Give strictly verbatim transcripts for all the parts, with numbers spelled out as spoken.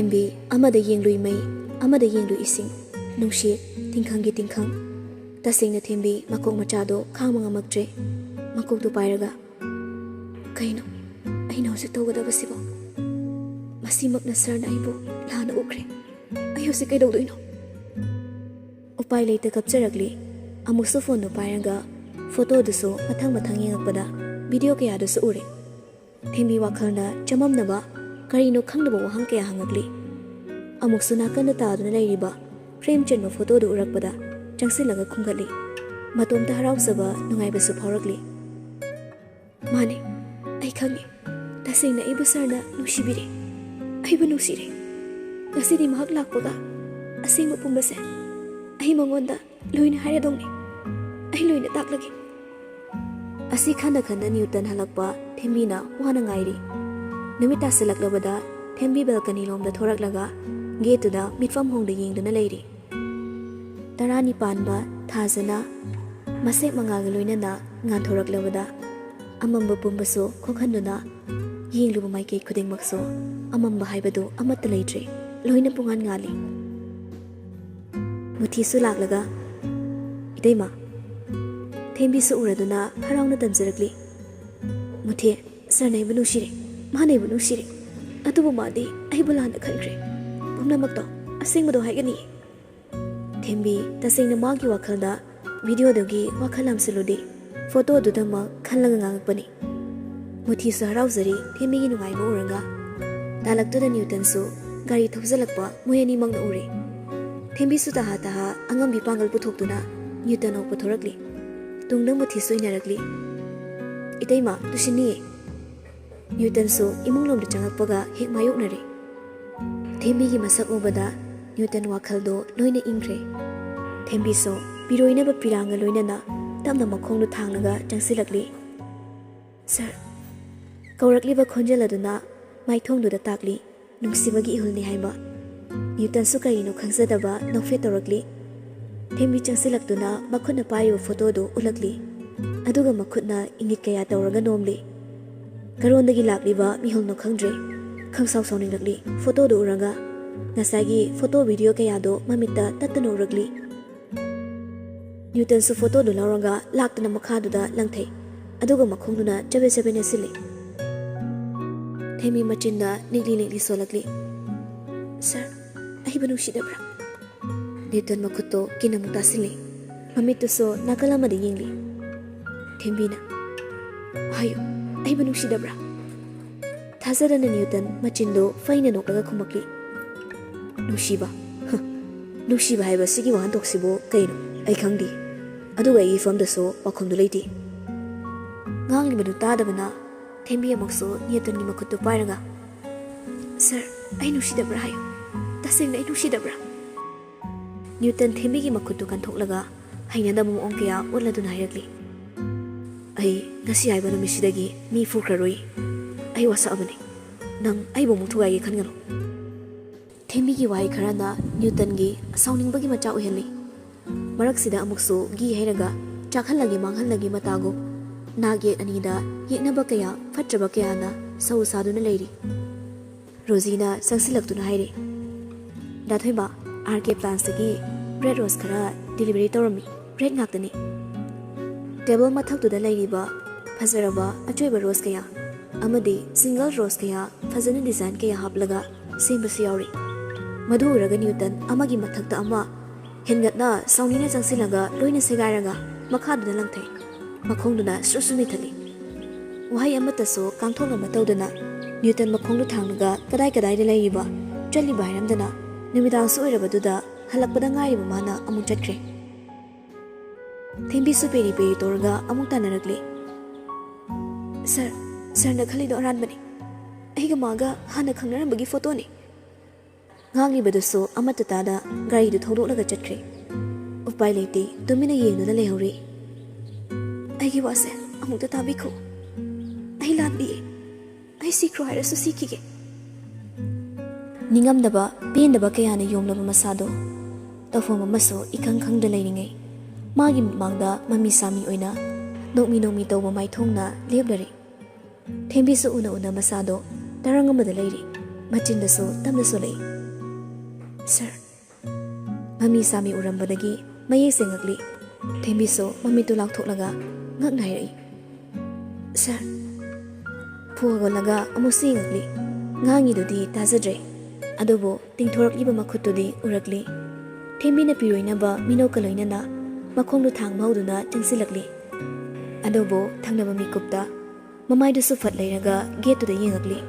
ꯊꯦꯝꯕꯤ ꯑꯃꯗ ꯌꯦꯡꯂꯨꯏ ꯃꯩ, ꯑꯃꯗ ꯌꯦꯡꯂꯨꯏ ꯏꯁꯤꯡ, ꯅꯨꯡꯁꯤꯠ, ꯇꯤꯡꯈꯪꯒꯤ ꯇꯤꯡꯈꯪ꯫ ꯇꯁꯦꯡꯅ ꯊꯦꯝꯕꯤ ꯃꯀꯣꯛ ꯃꯆꯥꯗꯣ ꯈꯥꯡꯕ ꯉꯝꯃꯛꯇ꯭ꯔꯦ꯫ ꯃꯀꯣꯛꯇꯨ ꯄꯥꯏꯔꯒ, "ꯀꯩꯅꯣ ꯑꯩꯅ ꯍꯧꯖꯤꯛ ꯇꯧꯒꯗꯕꯁꯤꯕꯣ? ꯃꯁꯤꯃꯛꯅ ꯁꯥꯔꯅ ꯑꯩꯕꯨ ꯂꯥꯟꯅ ꯎꯈ꯭ꯔꯦ꯫ ꯑꯩ ꯍꯧꯖꯤꯛ ꯀꯩꯗꯧꯗꯣꯏꯅꯣ?" ꯎꯄꯥꯏ ꯂꯩꯇ ꯀꯞꯆꯔꯛꯂꯤ꯫ ꯑꯃꯨꯛꯁꯨ ꯐꯣꯟꯗꯨ ꯄꯥꯏꯔꯒ ꯐꯣꯇꯣꯗꯨꯁꯨ ꯃꯊꯪ ꯃꯊꯪ ꯌꯦꯡꯉꯛꯄꯗ ꯚꯤꯗꯤꯑꯣ ꯀꯌꯥꯗꯨꯁꯨ ꯎꯔꯦ꯫ ꯊꯦꯝꯕꯤ ꯋꯥꯈꯜꯅ ꯆꯃꯝꯅꯕ, ꯀꯔꯤꯅꯣ ꯈꯪꯗꯕ ꯋꯥꯍꯪ ꯀꯌꯥ ꯍꯪꯉꯛꯂꯤ꯫ ꯑꯃꯨꯛꯁꯨ ꯅꯥꯀꯟꯗ ꯇꯥꯗꯨꯅ ꯂꯩꯔꯤꯕ ꯐ꯭ꯔꯦꯝ ꯆꯟꯕ ꯐꯣꯇꯣꯗꯨ ꯎꯔꯛꯄꯗ ꯆꯪꯁꯤꯜꯂꯒ ꯈꯨꯝꯒꯠꯂꯤ꯫ ꯃꯇꯣꯝꯇ ꯍꯔꯥꯎꯖꯕ, ꯅꯨꯡꯉꯥꯏꯕꯁꯨ ꯐꯥꯎꯔꯛꯂꯤ꯫ "ꯃꯥꯅꯦ, ꯑꯩ ꯈꯪꯉꯦ꯫ ꯇꯁꯦꯡꯅ ꯑꯩꯕꯨ ꯁꯥꯔꯅ ꯅꯨꯡꯁꯤꯕꯤꯔꯦ꯫ ꯑꯩꯕꯨ ꯅꯨꯡꯁꯤꯔꯦ꯫ ꯉꯁꯤꯗꯤ ꯃꯍꯥꯛ ꯂꯥꯛꯄꯒ ꯑꯁꯦꯡꯕ ꯄꯨꯝꯕꯁꯦ ꯑꯩ ꯃꯉꯣꯟꯗ ꯂꯣꯏꯅ ꯍꯥꯏꯔꯗꯧꯅꯤ꯫ ꯑꯩ ꯂꯣꯏꯅ ꯇꯥꯛꯂꯒꯦ꯫" ꯑꯁꯤ ꯈꯟꯅ ꯈꯟꯅ ꯅ꯭ꯌꯨꯇꯟ ꯍꯜꯂꯛꯄ ꯊꯦꯝꯕꯤꯅ ꯋꯥꯅ ꯉꯥꯏꯔꯤ꯫ ꯅꯨꯃꯤꯠ ꯇꯥꯁꯤꯜꯂꯛꯂꯕꯗ ꯊꯦꯝꯕꯤ ꯕꯦꯜꯀꯅꯤ ꯂꯣꯝꯗ ꯊꯣꯔꯛꯂꯒ ꯒꯦꯠꯇꯨꯗ ꯃꯤꯠꯐꯝ ꯍꯣꯡꯗ ꯌꯦꯡꯗꯨꯅ ꯂꯩꯔꯤ꯫ ꯇꯔꯥꯅꯤ ꯄꯥꯟꯕ ꯊꯥꯖꯅ ꯃꯁꯦꯛ ꯃꯉꯥꯜꯒ ꯂꯣꯏꯅꯅ ꯉꯥꯟꯊꯣꯔꯛꯂꯕꯗ ꯑꯃꯝꯕ ꯄꯨꯝꯕꯁꯨ ꯀꯣꯛꯍꯟꯗꯨꯅ ꯌꯦꯡꯂꯨꯕ ꯃꯥꯏꯀꯩ ꯈꯨꯗꯤꯡꯃꯛꯁꯨ ꯑꯃꯝꯕ ꯍꯥꯏꯕꯗꯨ ꯑꯃꯠꯇ ꯂꯩꯇ꯭ꯔꯦ꯫ ꯂꯣꯏꯅ ꯄꯨꯡꯉꯥꯟ ꯉꯥꯜꯂꯤ꯫ ꯃꯨꯊꯤꯁꯨ ꯂꯥꯛꯂꯒ, "ꯏꯇꯩꯃ, ꯊꯦꯝꯕꯤꯁꯨ ꯎꯔꯗꯨꯅ ꯍꯔꯥꯎꯅ ꯇꯝꯖꯔꯛꯂꯤ꯫ ꯃꯨꯊꯤ, ꯁꯥꯔꯅ ꯑꯩꯕꯨ ꯅꯨꯡꯁꯤꯔꯦ, ꯃꯥꯅ ꯑꯩꯕꯨ ꯅꯨꯡꯁꯤꯔꯦ꯫ ꯑꯗꯨꯕꯨ ꯃꯥꯗꯤ ꯑꯩꯕꯨ ꯂꯥꯟꯅ ꯈꯟꯈ꯭ꯔꯦ꯫ ꯄꯨꯝꯅꯃꯛꯇꯣ ꯑꯁꯦꯡꯕꯗꯣ ꯍꯥꯏꯒꯅꯤ꯫" ꯊꯦꯝꯕꯤ ꯇꯁꯦꯡꯅ ꯃꯥꯒꯤ ꯋꯥꯈꯜꯗ ꯚꯤꯗꯤꯑꯣꯗꯨꯒꯤ ꯋꯥꯈꯜ ꯂꯥꯝꯁꯤꯜꯂꯨꯗꯦ꯫ ꯐꯣꯇꯣꯗꯨꯗꯃꯛ ꯈꯜꯂꯒ ꯉꯥꯡꯉꯛꯄꯅꯤ꯫ ꯃꯨꯊꯤꯁꯨ ꯍꯔꯥꯎꯖꯔꯤ ꯊꯦꯝꯕꯤꯒꯤ ꯅꯨꯡꯉꯥꯏꯕ ꯎꯔꯒ꯫ ꯗꯥꯂꯛꯇꯨꯗ ꯅ꯭ꯌꯨꯇꯟꯁꯨ ꯒꯥꯔꯤ ꯊꯧꯖꯤꯜꯂꯛꯄ ꯃꯣꯏ ꯑꯅꯤꯃꯛꯅ ꯎꯔꯦ꯫ ꯊꯦꯝꯕꯤꯁꯨ ꯇꯍꯥ ꯇꯍꯥ ꯑꯉꯝꯕꯤ ꯄꯥꯡꯒꯜ ꯄꯨꯊꯣꯛꯇꯨꯅ ꯅ꯭ꯌꯨꯇꯟ ꯑꯣꯛꯄ ꯊꯣꯔꯛꯂꯤ꯫ ꯇꯨꯡꯗ ꯃꯨꯊꯤꯁꯨ ꯏꯟꯅꯔꯛꯂꯤ꯫ "ꯏꯇꯩꯃ, ꯂꯨꯁꯤꯟꯅꯤꯌꯦ꯫" ꯅ꯭ꯌꯨꯇꯟꯁꯨ ꯏꯃꯨꯡꯂꯣꯝꯗ ꯆꯪꯉꯛꯄꯒ ꯍꯦꯛ ꯃꯥꯌꯣꯛꯅꯔꯦ꯫ ꯊꯦꯝꯕꯤꯒꯤ ꯃꯁꯛ ꯎꯕꯗ ꯅ꯭ꯌꯨꯇꯟ ꯋꯥꯈꯜꯗꯣ ꯂꯣꯏꯅ ꯏꯪꯈ꯭ꯔꯦ꯫ ꯊꯦꯝꯕꯤꯁꯨ ꯄꯤꯔꯣꯏꯅꯕ ꯄꯤꯔꯥꯡꯒ ꯂꯣꯏꯅꯅ ꯇꯞꯅ ꯃꯈꯣꯡꯗꯨ ꯊꯥꯡꯂꯒ ꯆꯪꯁꯤꯜꯂꯛꯂꯤ꯫ "ꯁꯥꯔ꯫" ꯀꯧꯔꯛꯂꯤꯕ ꯈꯣꯟꯖꯦꯜ ꯑꯗꯨꯅ ꯃꯥꯏꯊꯣꯡꯗꯨꯗ ꯇꯥꯛꯂꯤ, ꯅꯨꯡꯁꯤꯕꯒꯤ ꯏꯍꯨꯜꯅꯤ ꯍꯥꯏꯕ꯫ ꯅ꯭ꯌꯨꯇꯟꯁꯨ ꯀꯔꯤꯅꯣ ꯈꯪꯖꯗꯕ ꯅꯣꯛꯐꯦꯠ ꯇꯧꯔꯛꯂꯤ꯫ ꯊꯦꯝꯕꯤ ꯆꯪꯁꯤꯜꯂꯛꯇꯨꯅ ꯃꯈꯨꯠꯅ ꯄꯥꯏꯔꯤꯕ ꯐꯣꯇꯣꯗꯨ ꯎꯠꯂꯛꯂꯤ꯫ ꯑꯗꯨꯒ ꯃꯈꯨꯠꯅ ꯏꯪꯒꯤꯠ ꯀꯌꯥ ꯇꯧꯔꯒ ꯅꯣꯝꯂꯤ꯫ ꯀꯔꯣꯟꯗꯒꯤ ꯂꯥꯛꯂꯤꯕ ꯃꯤꯍꯨꯜꯅꯣ ꯈꯪꯗ꯭ꯔꯦ꯫ ꯈꯪꯁꯥꯎ ꯁꯥꯎꯅꯤꯡꯂꯛꯂꯤ ꯐꯣꯇꯣꯗꯨ ꯎꯔꯒ꯫ ꯉꯁꯥꯏꯒꯤ ꯐꯣꯇꯣ ꯚꯤꯗꯤꯑꯣ ꯀꯌꯥꯗꯣ ꯃꯃꯤꯠꯇ ꯇꯠꯇꯅ ꯎꯔꯛꯂꯤ꯫ ꯅ꯭ꯌꯨꯇꯟꯁꯨ ꯐꯣꯇꯣꯗꯨ ꯂꯧꯔꯒ ꯂꯥꯛꯇꯅ ꯃꯈꯥꯗꯨꯗ ꯂꯪꯊꯩ꯫ ꯑꯗꯨꯒ ꯃꯈꯣꯡꯗꯨꯅ ꯆꯕꯦꯠ ꯆꯕꯦꯠ ꯅꯦꯠꯁꯤꯜꯂꯤ꯫ ꯊꯦꯝꯕꯤ ꯃꯆꯤꯟꯗ ꯅꯤꯛꯂꯤ ꯅꯤꯛꯂꯤ ꯁꯣꯜꯂꯛꯂꯤ꯫ "ꯁꯥꯔ, ꯑꯩꯕꯨ ꯅꯨꯡꯁꯤꯗꯕ꯭ꯔꯥ?" ꯅ꯭ꯌꯨꯇꯟ ꯃꯈꯨꯠꯇꯣ ꯀꯤꯟ ꯑꯃꯨꯛ ꯇꯥꯁꯤꯜꯂꯤ꯫ ꯃꯃꯤꯠꯇꯨꯁꯨ ꯅꯥꯀꯜ ꯑꯃꯗ ꯌꯦꯡꯂꯤ꯫ ꯊꯦꯝꯕꯤꯅ, "ꯍꯥꯏꯌꯨ, ꯑꯩꯕꯨ ꯅꯨꯡꯁꯤꯗꯕ꯭ꯔꯥ?" ꯊꯥꯖꯗꯅ ꯅ꯭ꯌꯨꯇꯟ ꯃꯆꯤꯟꯗꯣ ꯐꯩꯅ ꯅꯣꯛꯂꯒ ꯈꯨꯝꯃꯛꯂꯤ꯫ "ꯅꯨꯡꯁꯤꯕ? ꯍ, ꯅꯨꯡꯁꯤꯕ ꯍꯥꯏꯕ ꯁꯤꯒꯤ ꯋꯥꯍꯟꯊꯣꯛꯁꯤꯕꯨ ꯀꯩꯅꯣ? ꯑꯩ ꯈꯪꯗꯦ꯫ ꯑꯗꯨꯒ ꯑꯩꯒꯤ ꯏꯐꯝꯗꯁꯨ ꯄꯥꯎꯈꯨꯝꯗꯨ ꯂꯩꯇꯦ꯫" ꯉꯥꯡꯂꯤꯕꯗꯨ ꯇꯥꯗꯕꯅ ꯊꯦꯝꯕꯤ ꯑꯃꯨꯛꯁꯨ ꯅ꯭ꯌꯨꯇꯟꯒꯤ ꯃꯈꯨꯠꯇꯨ ꯄꯥꯏꯔꯒ, "ꯁꯥꯔ, ꯑꯩ ꯅꯨꯡꯁꯤꯗꯕ꯭ꯔꯥ ꯍꯥꯏꯌꯨ꯫ ꯇꯁꯦꯡꯅ ꯑꯩ ꯅꯨꯡꯁꯤꯗꯕ꯭ꯔꯥ?" ꯅ꯭ꯌꯨꯇꯟ ꯊꯦꯝꯕꯤꯒꯤ ꯃꯈꯨꯠꯇꯨ ꯀꯟꯊꯣꯛꯂꯒ ꯍꯩꯅꯗꯕ ꯃꯑꯣꯡ ꯀꯌꯥ ꯎꯠꯂꯗꯨꯅ ꯍꯥꯏꯔꯛꯂꯤ꯫ "ꯑꯩ ꯉꯁꯤ ꯍꯥꯏꯕ ꯅꯨꯃꯤꯠꯁꯤꯗꯒꯤ ꯃꯤ ꯐꯨꯈ꯭ꯔꯔꯣꯏ꯫ ꯑꯩ ꯋꯥꯁꯛꯑꯕꯅꯤ꯫ ꯅꯪ ꯑꯩꯕꯨ ꯑꯃꯨꯛ ꯊꯨꯒꯥꯏꯒꯦ ꯈꯟꯒꯅꯨ꯫" ꯊꯦꯝꯕꯤꯒꯤ ꯋꯥꯍꯩ ꯈꯔꯅ ꯅ꯭ꯌꯨꯇꯟꯒꯤ ꯁꯥꯎꯅꯤꯡꯕꯒꯤ ꯃꯆꯥꯛ ꯑꯣꯏꯍꯜꯂꯤ꯫ ꯃꯔꯛꯁꯤꯗ ꯑꯃꯨꯛꯁꯨ ꯘꯤ ꯍꯩꯔꯒ ꯆꯥꯛꯍꯜꯂꯒꯦ ꯃꯥꯡꯍꯜꯂꯒꯦ ꯃꯇꯥꯒꯨꯝ ꯅꯥꯛ ꯌꯦꯠ ꯑꯅꯤꯗ ꯌꯦꯛꯅꯕ ꯀꯌꯥ, ꯐꯠꯇ꯭ꯔꯕ ꯀꯌꯥꯅ ꯁꯧ ꯁꯥꯗꯨꯅ ꯂꯩꯔꯤ꯫ ꯔꯣꯖꯤꯅ ꯆꯪꯁꯤꯜꯂꯛꯇꯨꯅ ꯍꯥꯏꯔꯤ, "ꯗꯥ ꯊꯣꯏꯕ, ꯑꯥꯔ ꯀꯦ ꯄ꯭ꯂꯥꯟꯁꯇꯒꯤ ꯔꯦꯗ ꯔꯣꯁ ꯈꯔ ꯗꯤꯂꯤꯚꯔꯤ ꯇꯧꯔꯝꯃꯤ꯫ ꯔꯦꯗ ꯉꯥꯛꯇꯅꯤ꯫" ꯇꯦꯕꯜ ꯃꯊꯛꯇꯨꯗ ꯂꯩꯔꯤꯕ ꯐꯖꯔꯕ ꯑꯆꯣꯏꯕ ꯔꯣꯁ ꯀꯌꯥ ꯑꯃꯗꯤ ꯁꯤꯡꯒꯜ ꯔꯣꯁ ꯀꯌꯥ ꯐꯖꯅ ꯗꯤꯖꯥꯏꯟ ꯀꯌꯥ ꯍꯥꯞꯂꯒ ꯁꯦꯝꯕꯁꯨ ꯌꯥꯎꯔꯤ꯫ ꯃꯗꯨ ꯎꯔꯒ ꯅ꯭ꯌꯨꯇꯟ ꯑꯃꯒꯤ ꯃꯊꯛꯇ ꯑꯃ ꯍꯦꯟꯒꯠꯅ ꯁꯥꯎꯅꯤꯡꯅ ꯆꯪꯁꯤꯜꯂꯒ ꯂꯣꯏꯅ ꯁꯦꯒꯥꯏꯔꯒ ꯃꯈꯥꯗꯨꯗ ꯂꯪꯊꯩ꯫ ꯃꯈꯣꯡꯗꯨꯅ ꯁ꯭ꯔꯨ ꯁ꯭ꯔꯨ ꯅꯤꯛꯊꯠꯂꯤ꯫ ꯋꯥꯍꯩ ꯑꯃꯠꯇꯁꯨ ꯀꯥꯡꯊꯣꯛꯅꯕ ꯇꯧꯗꯅ ꯅ꯭ꯌꯨꯇꯟ ꯃꯈꯣꯡꯗꯨ ꯊꯥꯡꯂꯒ ꯀꯗꯥꯏ ꯀꯗꯥꯏꯗ ꯂꯩꯔꯤꯕ, ꯆꯠꯂꯤꯕ ꯍꯥꯏꯔꯝꯗꯅ ꯅꯨꯃꯤꯗꯥꯡꯁꯨ ꯑꯣꯏꯔꯕꯗꯨꯗ ꯍꯜꯂꯛꯄꯗ ꯉꯥꯏꯔꯤꯕ ꯃꯥꯅ ꯑꯃꯨꯛ ꯆꯠꯈ꯭ꯔꯦ꯫ ꯊꯦꯝꯕꯤꯁꯨ ꯄꯦꯔꯤ ꯄꯦꯔꯤ ꯇꯧꯔꯒ ꯑꯃꯨꯛ ꯇꯥꯟꯅꯔꯛꯂꯤ꯫ "ꯁꯥꯔ, ꯁꯥꯔꯅ ꯈꯜꯂꯤꯗꯣ ꯑꯔꯥꯟꯕꯅꯤ꯫ ꯑꯩꯒ ꯃꯥꯒ ꯍꯥꯟꯅ ꯈꯪꯅꯔꯝꯕꯒꯤ ꯐꯣꯇꯣꯅꯤ꯫" ꯉꯥꯡꯂꯤꯕꯗꯨꯁꯨ ꯑꯃꯠꯇ ꯇꯥꯗ ꯒꯥꯔꯤꯗꯨ ꯊꯧꯗꯣꯛꯂꯒ ꯆꯠꯈ꯭ꯔꯦ꯫ ꯎꯄꯥꯏ ꯂꯩꯇꯦ, ꯇꯨꯃꯤꯟꯅ ꯌꯦꯡꯗꯨꯅ ꯂꯩꯍꯧꯔꯤ꯫ "ꯑꯩꯒꯤ ꯋꯥꯁꯦ ꯑꯃꯨꯛꯇ ꯇꯥꯕꯤꯈꯣ꯫ ꯑꯩ ꯂꯥꯟꯗꯤꯌꯦ꯫ ꯑꯩ ꯁꯤꯈ꯭ꯔꯣ ꯍꯥꯏꯔꯁꯨ ꯁꯤꯈꯤꯒꯦ꯫" ꯅꯤꯡꯉꯝꯗꯕ, ꯄꯦꯟꯗꯕ ꯀꯌꯥꯅ ꯌꯣꯝꯂꯕ ꯃꯁꯥꯗꯣ ꯇꯧꯐꯝ ꯑꯃꯁꯨ ꯏꯈꯪ ꯈꯪꯗ ꯂꯩꯔꯤꯉꯩ, ꯃꯥꯒꯤ ꯃꯤꯠꯃꯥꯡꯗ ꯃꯃꯤ ꯁꯥꯃꯤ ꯑꯣꯏꯅ ꯅꯣꯛꯃꯤ ꯅꯣꯛꯃꯤ ꯇꯧꯕ ꯃꯥꯏꯊꯣꯡꯅ ꯂꯦꯞꯂꯔꯦ꯫ ꯊꯦꯝꯕꯤꯁꯨ ꯎꯅ ꯎꯅ ꯃꯁꯥꯗꯣ ꯇꯔꯪ ꯑꯃꯗ ꯂꯩꯔꯤ꯫ ꯃꯆꯤꯟꯗꯁꯨ ꯇꯞꯅ ꯁꯣꯜꯂꯛꯏ, "ꯁꯥꯔ!" ꯃꯃꯤ ꯁꯥꯃꯤ ꯎꯔꯝꯕꯗꯒꯤ ꯃꯌꯦꯛ ꯁꯦꯡꯉꯛꯂꯤ꯫ ꯊꯦꯝꯕꯤꯁꯨ ꯃꯃꯤꯠꯇꯨ ꯂꯥꯎꯊꯣꯛꯂꯒ ꯉꯛꯅ ꯍꯥꯏꯔꯛꯏ, "ꯁꯥꯔ!" ꯐꯨ ꯍꯧꯒꯠꯂꯒ ꯑꯃꯨꯛꯁꯨ ꯌꯦꯡꯉꯛꯂꯤ꯫ ꯉꯥꯡꯉꯤꯗꯨꯗꯤ ꯇꯥꯖꯗ꯭ꯔꯦ, ꯑꯗꯨꯕꯨ ꯇꯤꯡꯊꯣꯔꯛꯂꯤꯕ ꯃꯈꯨꯠꯇꯨꯗꯤ ꯎꯔꯛꯂꯤ꯫ ꯊꯦꯝꯕꯤꯅ ꯄꯤꯔꯣꯏꯅꯕ ꯃꯤꯅꯣꯛꯀ ꯂꯣꯏꯅꯅ ꯃꯈꯣꯡꯗꯨ ꯊꯥꯡꯕ ꯍꯧꯗꯨꯅ ꯆꯪꯁꯤꯜꯂꯛꯂꯤ꯫ ꯑꯗꯨꯕꯨ ꯊꯪꯅꯕ ꯃꯤꯀꯨꯞꯇ ꯃꯃꯥꯏꯗꯨꯁꯨ ꯐꯠ ꯂꯩꯔꯒ ꯒꯦꯠꯇꯨꯗ ꯌꯦꯡꯉꯛꯂꯤ꯫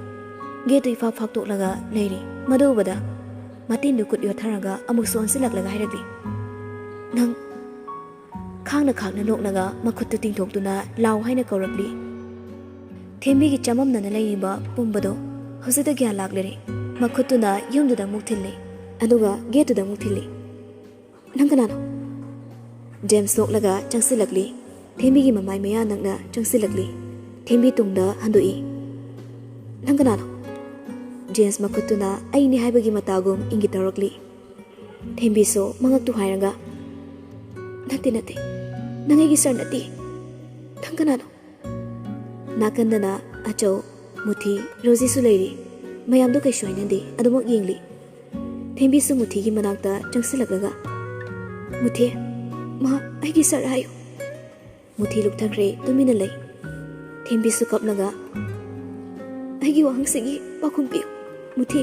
ꯒꯦꯠꯇꯨ ꯏꯐꯥ ꯐꯥꯛꯇꯣꯛꯂꯒ ꯂꯩꯔꯤ꯫ ꯃꯗꯨ ꯎꯕꯗ ꯃꯇꯤꯟꯗꯨ ꯈꯨꯠ ꯌꯣꯠꯊꯔꯒ ꯑꯃꯨꯛꯁꯨ ꯑꯣꯟꯁꯤꯜꯂꯛꯂꯒ ꯍꯥꯏꯔꯛꯂꯤ, "ꯅꯪ!" ꯈꯥꯡꯅ ꯈꯥꯡꯅ ꯅꯣꯛꯂꯒ ꯃꯈꯨꯠꯇꯨ ꯇꯤꯡꯊꯣꯛꯇꯨꯅ ꯂꯥꯎ ꯍꯥꯏꯅ ꯀꯧꯔꯛꯂꯤ꯫ ꯊꯦꯝꯕꯤꯒꯤ ꯆꯃꯝꯅꯅ ꯂꯩꯔꯤꯕ ꯄꯨꯝꯕꯗꯣ ꯍꯧꯖꯤꯛꯇ ꯒ꯭ꯌꯥꯟ ꯂꯥꯛꯂꯔꯦ꯫ ꯃꯈꯨꯠꯇꯨꯅ ꯌꯨꯝꯗꯨꯗ ꯑꯃꯨꯛ ꯊꯤꯜꯂꯤ, ꯑꯗꯨꯒ ꯒꯦꯠꯇꯨꯗ ꯑꯃꯨꯛ ꯊꯤꯜꯂꯤ꯫ "ꯅꯪ ꯀꯅꯥꯅꯣ?" ꯖꯦꯝꯁ ꯅꯣꯛꯂꯒ ꯆꯪꯁꯤꯜꯂꯛꯂꯤ꯫ ꯊꯦꯝꯕꯤꯒꯤ ꯃꯃꯥꯏ ꯃꯌꯥ ꯅꯛꯅ ꯆꯪꯁꯤꯜꯂꯛꯂꯤ꯫ ꯊꯦꯝꯕꯤ ꯇꯨꯡꯗ ꯍꯟꯗꯣꯛꯏ꯫ "ꯅꯪ ꯀꯅꯥꯅꯣ?" ꯖꯦꯝꯁ ꯃꯈꯨꯠꯇꯨꯅ ꯑꯩꯅꯤ ꯍꯥꯏꯕꯒꯤ ꯃꯇꯥꯒꯨꯝ ꯏꯪꯒꯤꯠ ꯇꯧꯔꯛꯂꯤ꯫ ꯊꯦꯝꯕꯤꯁꯨ ꯃꯉꯛꯇꯨ ꯍꯥꯏꯔꯒ, "ꯅꯠꯇꯦ, ꯅꯠꯇꯦ, ꯅꯪ ꯑꯩꯒꯤ ꯁꯥꯔ ꯅꯠꯇꯦ꯫ ꯅꯪ ꯀꯅꯥꯅꯣ?" ꯅꯥꯀꯟꯗꯅ ꯑꯆꯧ, ꯃꯨꯊꯤ, ꯔꯣꯖꯤꯁꯨ ꯂꯩꯔꯤ꯫ ꯃꯌꯥꯝꯗꯣ ꯀꯩꯁꯨ ꯍꯥꯏꯅꯗꯦ, ꯑꯗꯨꯃꯛ ꯌꯦꯡꯂꯤ꯫ ꯊꯦꯝꯕꯤꯁꯨ ꯃꯨꯊꯤꯒꯤ ꯃꯅꯥꯛꯇ ꯆꯪꯁꯤꯜꯂꯛꯂꯒ, "ꯃꯨꯊꯤ, ꯃꯥ ꯑꯩꯒꯤ ꯁꯥꯔ ꯍꯥꯏꯌꯨ꯫" ꯃꯨꯊꯤ ꯂꯨꯞꯊꯈ꯭ꯔꯦ, ꯇꯨꯃꯤꯟꯅ ꯂꯩ꯫ ꯊꯦꯝꯕꯤꯁꯨ ꯀꯞꯂꯒ, "ꯑꯩꯒꯤ ꯋꯥꯍꯪꯁꯤꯒꯤ ꯄꯥꯎꯈꯨꯝ ꯄꯤꯌꯨ, ꯃꯨꯊꯤ,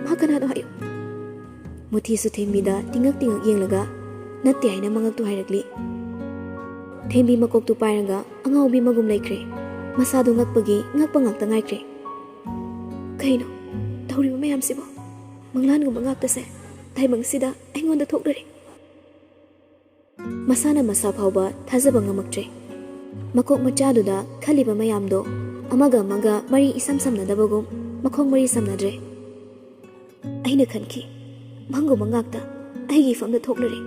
ꯃꯥ ꯀꯅꯥꯅꯣ ꯍꯥꯏꯌꯨ꯫" ꯃꯨꯊꯤꯁꯨ ꯊꯦꯝꯕꯤꯗ ꯇꯤꯡꯉꯛ ꯇꯤꯡꯉꯛ ꯌꯦꯡꯂꯒ, "ꯅꯠꯇꯦ" ꯍꯥꯏꯅ ꯃꯉꯛꯇꯨ ꯍꯥꯏꯔꯛꯂꯤ꯫ ꯊꯦꯝꯕꯤ ꯃꯀꯣꯛꯇꯨ ꯄꯥꯏꯔꯒ ꯑꯉꯥꯎꯕꯤ ꯃꯒꯨꯝ ꯂꯩꯈ꯭ꯔꯦ꯫ ꯃꯁꯥꯗꯨ ꯉꯛꯄꯒꯤ ꯉꯛꯄ ꯉꯥꯛꯇ ꯉꯥꯏꯈ꯭ꯔꯦ꯫ "ꯀꯩꯅꯣ ꯇꯧꯔꯤꯕ ꯃꯌꯥꯝꯁꯤꯕꯣ? ꯃꯪꯂꯥꯟꯒꯨꯝꯕ ꯉꯥꯛꯇꯁꯦ ꯇꯥꯏꯕꯪꯁꯤꯗ ꯑꯩꯉꯣꯟꯗ ꯊꯣꯛꯂꯔꯦ꯫" ꯃꯁꯥꯅ ꯃꯁꯥ ꯐꯥꯎꯕ ꯊꯥꯖꯕ ꯉꯝꯃꯛꯇ꯭ꯔꯦ꯫ ꯃꯀꯣꯛ ꯃꯆꯥꯗꯨꯗ ꯈꯜꯂꯤꯕ ꯃꯌꯥꯝꯗꯣ ꯑꯃꯒ ꯑꯃꯒ ꯃꯔꯤ ꯏꯁꯝ ꯁꯝꯅꯗꯕꯒꯨꯝ ꯃꯈꯣꯡ ꯃꯔꯤ ꯁꯝꯅꯗ꯭ꯔꯦ꯫ ꯑꯩꯅ ꯈꯟꯈꯤ, ꯃꯪꯒꯨꯝꯕ ꯉꯥꯛꯇ ꯑꯩꯒꯤ ꯏꯐꯝꯗ ꯊꯣꯛꯂꯔꯦ꯫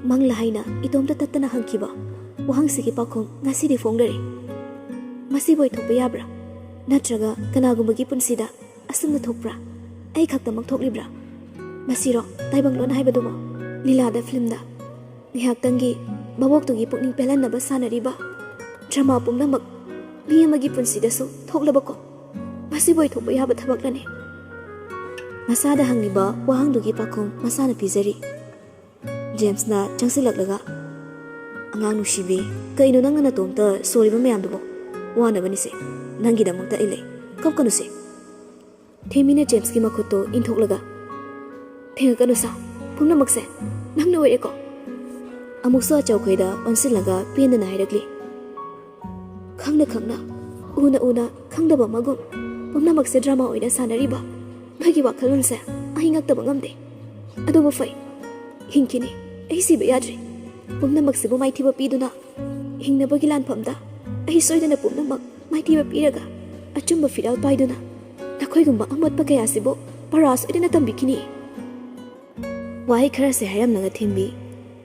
ꯃꯪꯂꯥ ꯍꯥꯏꯅ ꯏꯇꯣꯝꯇ ꯇꯠꯇꯅ ꯍꯪꯈꯤꯕ ꯋꯥꯍꯪꯁꯤꯒꯤ ꯄꯥꯎꯈꯨꯝ ꯉꯁꯤꯗꯤ ꯐꯣꯡꯂꯔꯦ꯫ ꯃꯁꯤꯕꯨ ꯑꯣꯏꯊꯣꯛꯄ ꯌꯥꯕ꯭ꯔꯥ? ꯅꯠꯇ꯭ꯔꯒ ꯀꯅꯥꯒꯨꯝꯕꯒꯤ ꯄꯨꯟꯁꯤꯗ ꯑꯁꯨꯝꯅ ꯊꯣꯛꯄ꯭ꯔꯥ? ꯑꯩ ꯈꯛꯇꯃꯛ ꯊꯣꯛꯂꯤꯕ꯭ꯔꯥ? ꯃꯁꯤꯔꯣ ꯇꯥꯏꯕꯪꯂꯣꯟ ꯍꯥꯏꯕꯗꯨꯕꯣ? ꯂꯤꯂꯥꯗ, ꯐꯤꯂꯝꯗ ꯉꯥꯏꯍꯥꯛꯇꯪꯒꯤ ꯃꯕꯣꯛꯇꯨꯒꯤ ꯄꯨꯛꯅꯤꯡ ꯄꯦꯜꯍꯟꯅꯕ ꯁꯥꯟꯅꯔꯤꯕ ꯗ꯭ꯔꯃꯥ ꯄꯨꯝꯅꯃꯛ ꯃꯤ ꯑꯃꯒꯤ ꯄꯨꯟꯁꯤꯗꯁꯨ ꯊꯣꯛꯂꯕꯀꯣ? ꯃꯁꯤꯕꯨ ꯑꯣꯏꯊꯣꯛꯄ ꯌꯥꯕ ꯊꯕꯛꯂꯅꯦ? ꯃꯁꯥꯗ ꯍꯪꯂꯤꯕ ꯋꯥꯍꯪꯗꯨꯒꯤ ꯄꯥꯎꯈꯨꯝ ꯃꯁꯥꯅ ꯄꯤꯖꯔꯤ꯫ ꯖꯦꯝꯁꯅ ꯆꯪꯁꯤꯜꯂꯛꯂꯒ, "ꯑꯉꯥꯡ ꯅꯨꯡꯁꯤꯕꯤ, ꯀꯩꯅꯣ ꯅꯪꯅ ꯅꯇꯣꯝꯇ ꯁꯣꯔꯤꯕ ꯃꯌꯥꯝꯗꯨꯕꯣ? ꯋꯥꯅꯕꯅꯤꯁꯦ꯫ ꯅꯪꯒꯤꯗꯃꯛꯇ ꯑꯩ ꯂꯩ꯫ ꯀꯞꯀꯅꯨꯁꯦ꯫" ꯊꯦꯝꯃꯤꯅ ꯖꯦꯝꯁꯀꯤ ꯃꯈꯨꯠꯇꯨ ꯏꯟꯊꯣꯛꯂꯒ, "ꯊꯦꯡꯉꯛꯀꯅꯨ ꯁꯥ, ꯄꯨꯝꯅꯃꯛꯁꯦ ꯅꯪꯅ ꯑꯣꯏꯔꯦꯀꯣ?" ꯑꯃꯨꯛꯁꯨ ꯑꯆꯧꯈꯩꯗ ꯑꯣꯟꯁꯤꯜꯂꯒ ꯄꯦꯟꯗꯅ ꯍꯥꯏꯔꯛꯂꯤ꯫ "ꯈꯪꯅ ꯈꯪꯅ, ꯎꯅ ꯎꯅ ꯈꯪꯗꯕ ꯑꯃꯒꯨꯝ ꯄꯨꯝꯅꯃꯛꯁꯦ ꯗ꯭ꯔꯃꯥ ꯑꯣꯏꯅ ꯁꯥꯟꯅꯔꯤꯕ ꯅꯣꯏꯒꯤ ꯋꯥꯈꯜꯂꯣꯟꯁꯦ ꯑꯩ ꯉꯛꯇꯕ ꯉꯝꯗꯦ꯫ ꯑꯗꯨꯕꯨ ꯐꯩ, ꯍꯤꯡꯈꯤꯅꯤ꯫ ꯑꯩ ꯁꯤꯕ ꯌꯥꯗ꯭ꯔꯤ꯫ ꯄꯨꯝꯅꯃꯛꯁꯤꯕꯨ ꯃꯥꯏꯊꯤꯕ ꯄꯤꯗꯨꯅ ꯍꯤꯡꯅꯕꯒꯤ ꯂꯥꯟꯐꯝꯗ ꯑꯩ ꯁꯣꯏꯗꯅ ꯄꯨꯝꯅꯃꯛ ꯃꯥꯏꯊꯤꯕ ꯄꯤꯔꯒ ꯑꯆꯨꯝꯕ ꯐꯤꯔꯥꯜ ꯄꯥꯏꯗꯨꯅ ꯅꯈꯣꯏꯒꯨꯝꯕ ꯑꯃꯣꯠꯄ ꯀꯌꯥꯁꯤꯕꯨ ꯄꯔꯥ ꯁꯣꯏꯗꯅ ꯇꯝꯕꯤꯈꯤꯅꯤ꯫" ꯋꯥꯍꯩ ꯈꯔꯁꯦ ꯍꯥꯏꯔꯝꯂꯒ ꯊꯦꯝꯕꯤ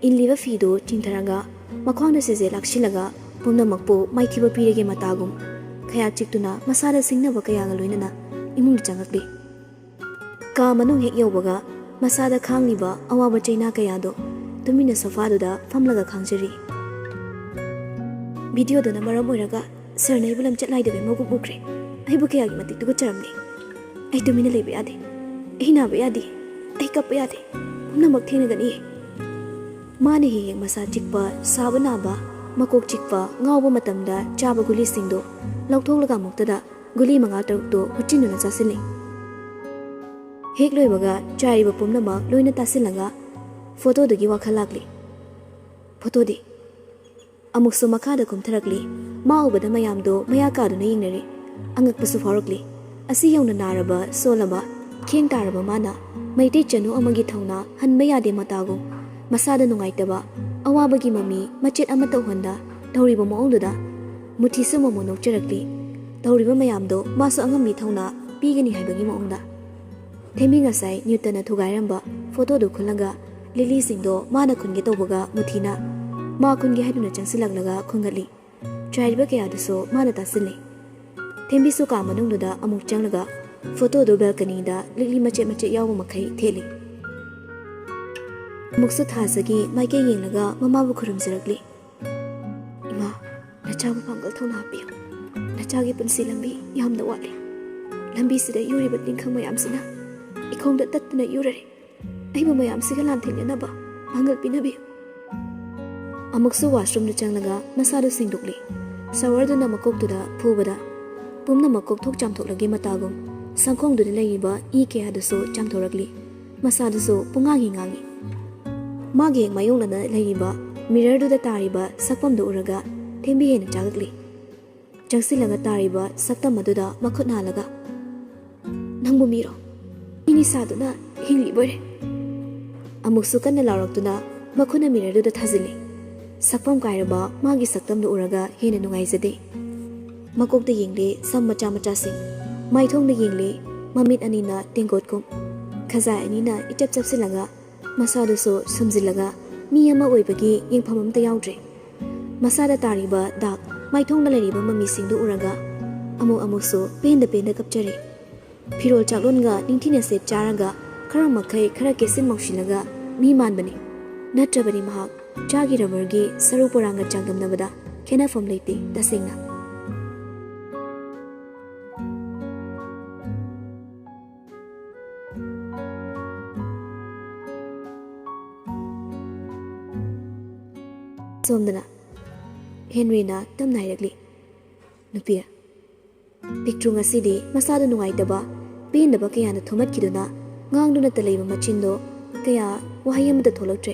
ꯏꯜꯂꯤꯕ ꯐꯤꯗꯨ ꯆꯤꯡꯊꯔꯒ ꯃꯈ꯭ꯋꯥꯡꯗ ꯁꯤꯖꯦ ꯂꯥꯛꯁꯤꯜꯂꯒ ꯄꯨꯝꯅꯃꯛꯄꯨ ꯃꯥꯏꯊꯤꯕ ꯄꯤꯔꯒꯦ ꯃꯇꯥꯒꯨꯝ ꯈꯌꯥꯛ ꯆꯤꯛꯇꯨꯅ ꯃꯁꯥꯗ ꯁꯤꯡꯅꯕ ꯀꯌꯥꯒ ꯂꯣꯏꯅꯅ ꯏꯃꯨꯡꯗ ꯆꯪꯂꯛꯂꯤ꯫ ꯀꯥ ꯃꯅꯨꯡ ꯍꯦꯛ ꯌꯧꯕꯒ ꯃꯁꯥꯗ ꯈꯥꯡꯂꯤꯕ ꯑꯋꯥꯕ ꯆꯩꯅꯥ ꯀꯌꯥꯗꯣ ꯇꯨꯃꯤꯟꯅ ꯁꯣꯐꯥꯗꯨꯗ ꯐꯝꯂꯒ ꯈꯥꯡꯖꯔꯤ꯫ ꯚꯤꯗꯤꯑꯣꯗꯨꯅ ꯃꯔꯝ ꯑꯣꯏꯔꯒ ꯁꯥꯔꯅ ꯑꯩꯕꯨ ꯂꯝꯆꯠ ꯅꯥꯏꯗꯕ ꯃꯒꯨꯝ ꯎꯈ꯭ꯔꯦ꯫ ꯑꯩꯕꯨ ꯀꯌꯥꯒꯤ ꯃꯇꯤꯛ ꯇꯨꯀꯠꯆꯔꯝꯂꯤ꯫ ꯑꯩ ꯇꯨꯃꯤꯟꯅ ꯂꯩꯕ ꯌꯥꯗꯦ꯫ ꯑꯩ ꯅꯥꯕ ꯌꯥꯗꯦ꯫ ꯑꯩ ꯀꯞꯄ ꯌꯥꯗꯦ꯫ ꯄꯨꯝꯅꯃꯛ ꯊꯦꯡꯅꯒꯅꯤ꯫ ꯃꯥꯅ ꯍꯦꯛ ꯍꯦꯛ ꯃꯁꯥ ꯆꯤꯛꯄ, ꯁꯥꯕ ꯅꯥꯕ, ꯃꯀꯣꯛ ꯆꯤꯛꯄ, ꯉꯥꯎꯕ ꯃꯇꯝꯗ ꯆꯥꯕ ꯒꯨꯂꯤꯁꯤꯡꯗꯣ ꯂꯧꯊꯣꯛꯂꯒ ꯑꯃꯨꯛꯇꯗ ꯒꯨꯂꯤ ꯃꯉꯥ ꯇꯔꯨꯛꯇꯣ ꯍꯨꯠꯆꯤꯟꯗꯨꯅ ꯆꯥꯁꯤꯜꯂꯤ꯫ ꯍꯦꯛ ꯂꯣꯏꯕꯒ ꯆꯥꯏꯔꯤꯕ ꯄꯨꯝꯅꯃꯛ ꯂꯣꯏꯅ ꯇꯥꯁꯤꯜꯂꯒ ꯐꯣꯇꯣꯗꯨꯒꯤ ꯋꯥꯈꯜ ꯂꯥꯛꯂꯤ꯫ ꯐꯣꯇꯣꯗꯤ? ꯑꯃꯨꯛꯁꯨ ꯃꯈꯥꯗ ꯀꯨꯝꯊꯔꯛꯂꯤ꯫ ꯃꯥ ꯎꯕꯗ ꯃꯌꯥꯝꯗꯣ ꯃꯌꯥ ꯀꯥꯗꯨꯅ ꯌꯦꯡꯅꯔꯤ꯫ ꯑꯉꯛꯄꯁꯨ ꯐꯥꯎꯔꯛꯂꯤ꯫ ꯑꯁꯤ ꯌꯧꯅ ꯅꯥꯔꯕ, ꯁꯣꯜꯂꯕ, ꯈꯦꯡ ꯇꯥꯔꯕ ꯃꯥꯅ ꯃꯩꯇꯩ ꯆꯅꯨ ꯑꯃꯒꯤ ꯊꯧꯅꯥ ꯍꯟꯕ ꯌꯥꯗꯦ ꯃꯇꯥꯒꯨꯝ ꯃꯁꯥꯗ ꯅꯨꯡꯉꯥꯏꯇꯕ, ꯑꯋꯥꯕꯒꯤ ꯃꯃꯤ ꯃꯆꯦꯠ ꯑꯃꯠꯇ ꯎꯍꯟꯗ ꯇꯧꯔꯤꯕ ꯃꯑꯣꯡꯗꯨꯗ ꯃꯨꯊꯤꯁꯨ ꯃꯣꯃꯣ ꯅꯣꯛꯆꯔꯛꯂꯤ꯫ ꯇꯧꯔꯤꯕ ꯃꯌꯥꯝꯗꯣ ꯃꯥꯁꯨ ꯑꯉꯝꯕꯤ ꯊꯧꯅꯥ ꯄꯤꯒꯅꯤ ꯍꯥꯏꯕꯒꯤ ꯃꯑꯣꯡꯗ꯫ ꯊꯦꯝꯕꯤ ꯉꯁꯥꯏ ꯅ꯭ꯌꯨꯇꯟꯅ ꯊꯨꯒꯥꯏꯔꯝꯕ ꯐꯣꯇꯣꯗꯨ ꯈꯨꯜꯂꯒ ꯂꯤꯂꯤꯁꯤꯡꯗꯣ ꯃꯥꯅ ꯈꯨꯟꯒꯦ ꯇꯧꯕꯒ ꯃꯨꯊꯤꯅ ꯃꯥ ꯈꯨꯟꯒꯦ ꯍꯥꯏꯗꯨꯅ ꯆꯪꯁꯤꯜꯂꯛꯂꯒ ꯈꯨꯟꯒꯠꯂꯤ꯫ ꯆꯥꯏꯔꯤꯕ ꯀꯌꯥꯗꯨꯁꯨ ꯃꯥꯅ ꯇꯥꯁꯤꯜꯂꯤ꯫ ꯊꯦꯝꯕꯤꯁꯨ ꯀꯥ ꯃꯅꯨꯡꯗꯨꯗ ꯑꯃꯨꯛ ꯆꯪꯂꯒ ꯐꯣꯇꯣꯗꯨ ꯕꯦꯜꯀꯅꯤꯗ ꯂꯤꯛꯂꯤ ꯃꯆꯦꯠ ꯃꯆꯦꯠ ꯌꯥꯎꯕ ꯃꯈꯩ ꯊꯦꯠꯂꯤ꯫ ꯑꯃꯨꯛꯁꯨ ꯊꯥꯖꯒꯤ ꯃꯥꯏꯀꯩ ꯌꯦꯡꯂꯒ ꯃꯃꯥꯕꯨ ꯈꯨꯔꯨꯝꯖꯔꯛꯂꯤ꯫ "ꯏꯃꯥ, ꯅꯆꯥꯕꯨ ꯄꯥꯡꯒꯜ ꯊꯧꯅꯥ ꯄꯤꯌꯨ꯫ ꯅꯆꯥꯒꯤ ꯄꯨꯟꯁꯤ ꯂꯝꯕꯤ ꯌꯥꯝꯅ ꯋꯥꯠꯂꯤ꯫" ꯂꯝꯕꯤꯁꯤꯗ ꯌꯨꯔꯤꯕ ꯇꯤꯟꯈꯪ ꯃꯌꯥꯝꯁꯤꯅ ꯏꯈꯣꯡꯗ ꯇꯠꯇꯅ ꯌꯨꯔꯔꯦ꯫ ꯑꯩꯕꯨ ꯃꯌꯥꯝꯁꯤꯒ ꯂꯥꯟꯊꯦꯡꯅꯅꯕ ꯄꯥꯡꯒꯜ ꯄꯤꯅꯕꯤꯌꯨ꯫ ꯑꯃꯨꯛꯁꯨ ꯋꯥꯁꯔꯨꯝꯗ ꯆꯪꯂꯒ ꯃꯁꯥꯗꯨ ꯁꯦꯡꯗꯣꯛꯂꯤ꯫ ꯁꯥꯋꯔꯗꯨꯅ ꯃꯀꯣꯛꯇꯨꯗ ꯐꯨꯕꯗ ꯄꯨꯝꯅꯃꯛ ꯀꯣꯛꯊꯣꯛ ꯆꯥꯝꯊꯣꯛꯂꯒꯦ ꯃꯇꯥꯒꯨꯝ ꯁꯪꯈꯣꯡꯗꯨꯗ ꯂꯩꯔꯤꯕ ꯏ ꯀꯌꯥꯗꯨꯁꯨ ꯆꯥꯝꯊꯣꯔꯛꯂꯤ꯫ ꯃꯁꯥꯗꯨꯁꯨ ꯄꯨꯡꯉꯥꯡ ꯍꯦꯛ ꯉꯥꯡꯉꯤ꯫ ꯃꯥꯒꯤ ꯍꯦꯛ ꯃꯥꯌꯣꯛꯅꯅ ꯂꯩꯔꯤꯕ ꯃꯤꯔꯔꯗꯨꯗ ꯇꯥꯔꯤꯕ ꯁꯛꯐꯝꯗꯨ ꯎꯔꯒ ꯊꯦꯝꯕꯤ ꯍꯦꯟꯅ ꯆꯥꯛꯂꯛꯂꯤ꯫ ꯆꯪꯁꯤꯜꯂꯒ ꯇꯥꯔꯤꯕ ꯁꯛꯇꯝ ꯑꯗꯨꯗ ꯃꯈꯨꯠ ꯅꯥꯜꯂꯒ, "ꯅꯪꯕꯨ ꯃꯤꯔꯣ? ꯃꯤꯅꯤ ꯁꯥꯗꯨꯅ ꯍꯤꯡꯂꯤꯕꯣꯏꯔꯦ!" ꯑꯃꯨꯛꯁꯨ ꯀꯟꯅ ꯂꯥꯎꯔꯛꯇꯨꯅ ꯃꯈꯨꯠꯅ ꯃꯤꯔꯔꯗꯨꯗ ꯊꯥꯖꯤꯜꯂꯤ꯫ ꯁꯛꯐꯝ ꯀꯥꯏꯔꯕ ꯃꯥꯒꯤ ꯁꯛꯇꯝꯗꯨ ꯎꯔꯒ ꯍꯦꯟꯅ ꯅꯨꯡꯉꯥꯏꯖꯗꯦ꯫ ꯃꯀꯣꯛꯇ ꯌꯦꯡꯂꯦ ꯁꯝ ꯃꯆꯥ ꯃꯆꯥꯁꯤꯡ, ꯃꯥꯏꯊꯣꯡꯗ ꯌꯦꯡꯂꯦ ꯃꯃꯤꯠ ꯑꯅꯤꯅ ꯇꯦꯡꯀꯣꯠꯀꯨꯝ, ꯈꯖꯥꯏ ꯑꯅꯤꯅ ꯏꯆꯞ ꯆꯞꯁꯤꯜꯂꯒ ꯃꯁꯥꯗꯨꯁꯨ ꯁꯨꯝꯖꯤꯜꯂꯒ ꯃꯤ ꯑꯃ ꯑꯣꯏꯕꯒꯤ ꯌꯦꯡꯐꯝ ꯑꯝꯇ ꯌꯥꯎꯗ꯭ꯔꯦ꯫ ꯃꯁꯥꯗ ꯇꯥꯔꯤꯕ ꯗꯥꯛ, ꯃꯥꯏꯊꯣꯡꯗ ꯂꯩꯔꯤꯕ ꯃꯃꯤꯁꯤꯡꯗꯨ ꯎꯔꯒ ꯑꯃꯨꯛ ꯑꯃꯨꯛꯁꯨ ꯄꯦꯟꯗ ꯄꯦꯟꯗ ꯀꯞꯆꯔꯤ꯫ ꯐꯤꯔꯣꯜ ꯆꯥꯛꯂꯣꯟꯒ ꯅꯤꯡꯊꯤꯅ ꯁꯦꯠ ꯆꯥꯔꯒ ꯈꯔ ꯃꯈꯩ ꯈꯔ ꯀꯦꯁꯤꯟ ꯃꯧꯁꯤꯜꯂꯒ ꯃꯤ ꯃꯥꯟꯕꯅꯤ꯫ ꯅꯠꯇ꯭ꯔꯕꯗꯤ ꯃꯍꯥꯛ ꯆꯥꯒꯤ ꯔꯕꯔꯒꯤ ꯁꯔꯨ ꯄꯣꯔꯥꯡꯒ ꯆꯥꯡꯗꯝꯅꯕꯗ ꯈꯦꯠꯅꯐꯝ ꯂꯩꯇꯦ ꯇꯁꯦꯡꯅ꯫ ꯁꯣꯝꯗꯅ ꯍꯦꯟꯔꯤꯅ ꯇꯞꯅ ꯍꯥꯏꯔꯛꯂꯤ, "ꯅꯨꯄꯤ, ꯄꯤꯛꯇ꯭ꯔꯨ ꯉꯁꯤꯗꯤ ꯃꯁꯥꯗꯨ ꯅꯨꯡꯉꯥꯏꯇꯕ, ꯄꯦꯟꯗꯕ ꯀꯌꯥꯅ ꯊꯨꯝꯍꯠꯈꯤꯗꯨꯅ ꯉꯥꯡꯗꯨꯅꯇ ꯂꯩꯕ ꯃꯆꯤꯟꯗꯣ ꯀꯌꯥ ꯋꯥꯍꯩ ꯑꯃꯠꯇ ꯊꯣꯛꯂꯛꯇ꯭ꯔꯦ꯫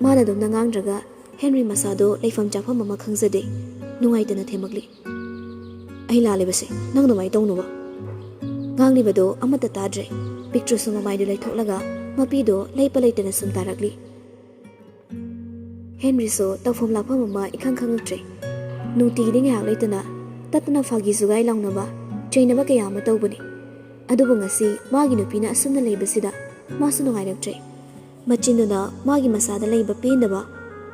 ꯃꯥꯅ ꯑꯗꯨꯝꯅ ꯉꯥꯡꯗ꯭ꯔꯒ ꯍꯦꯟꯔꯤ ꯃꯁꯥꯗꯣ ꯂꯩꯐꯝ ꯆꯥꯐꯝ ꯑꯃ ꯈꯪꯖꯗꯦ, ꯅꯨꯡꯉꯥꯏꯇꯅ ꯊꯦꯝꯃꯛꯂꯤ꯫ ꯑꯩ ꯂꯥꯜꯂꯤꯕꯁꯦ ꯅꯪ ꯑꯗꯨꯃꯥꯏꯅ ꯇꯧꯅꯨꯕ꯫" ꯉꯥꯡꯂꯤꯕꯗꯣ ꯑꯃꯠꯇ ꯇꯥꯗ꯭ꯔꯦ꯫ ꯄꯤꯛꯇ꯭ꯔꯨꯁꯨ ꯃꯃꯥꯏꯗꯨ ꯂꯩꯊꯣꯛꯂꯒ ꯃꯄꯤꯗꯣ ꯂꯩꯄ ꯂꯩꯇꯅ ꯁꯨꯝ ꯇꯥꯔꯛꯂꯤ꯫ ꯍꯦꯟꯔꯤꯁꯨ ꯇꯧꯐꯝ ꯂꯥꯛꯐꯝ ꯑꯃ ꯏꯈꯪ ꯈꯪꯉꯛꯇ꯭ꯔꯦ꯫ ꯅꯨꯡꯇꯤꯒꯤꯗꯤ ꯉꯥꯏꯍꯥꯛ ꯂꯩꯇꯅ ꯇꯠꯇꯅ ꯐꯥꯒꯤ ꯖꯨꯒꯥꯏ ꯂꯥꯎꯅꯕ, ꯆꯩꯅꯕ ꯀꯌꯥ ꯑꯃ ꯇꯧꯕꯅꯤ꯫ ꯑꯗꯨꯕꯨ ꯉꯁꯤ ꯃꯥꯒꯤ ꯅꯨꯄꯤꯅ ꯑꯁꯨꯝꯅ ꯂꯩꯕꯁꯤꯗ ꯃꯥꯁꯨ ꯅꯨꯡꯉꯥꯏꯔꯛꯇ꯭ꯔꯦ꯫ ꯃꯆꯤꯟꯗꯨꯅ ꯃꯥꯒꯤ ꯃꯁꯥꯗ ꯂꯩꯕ ꯄꯦꯟꯗꯕ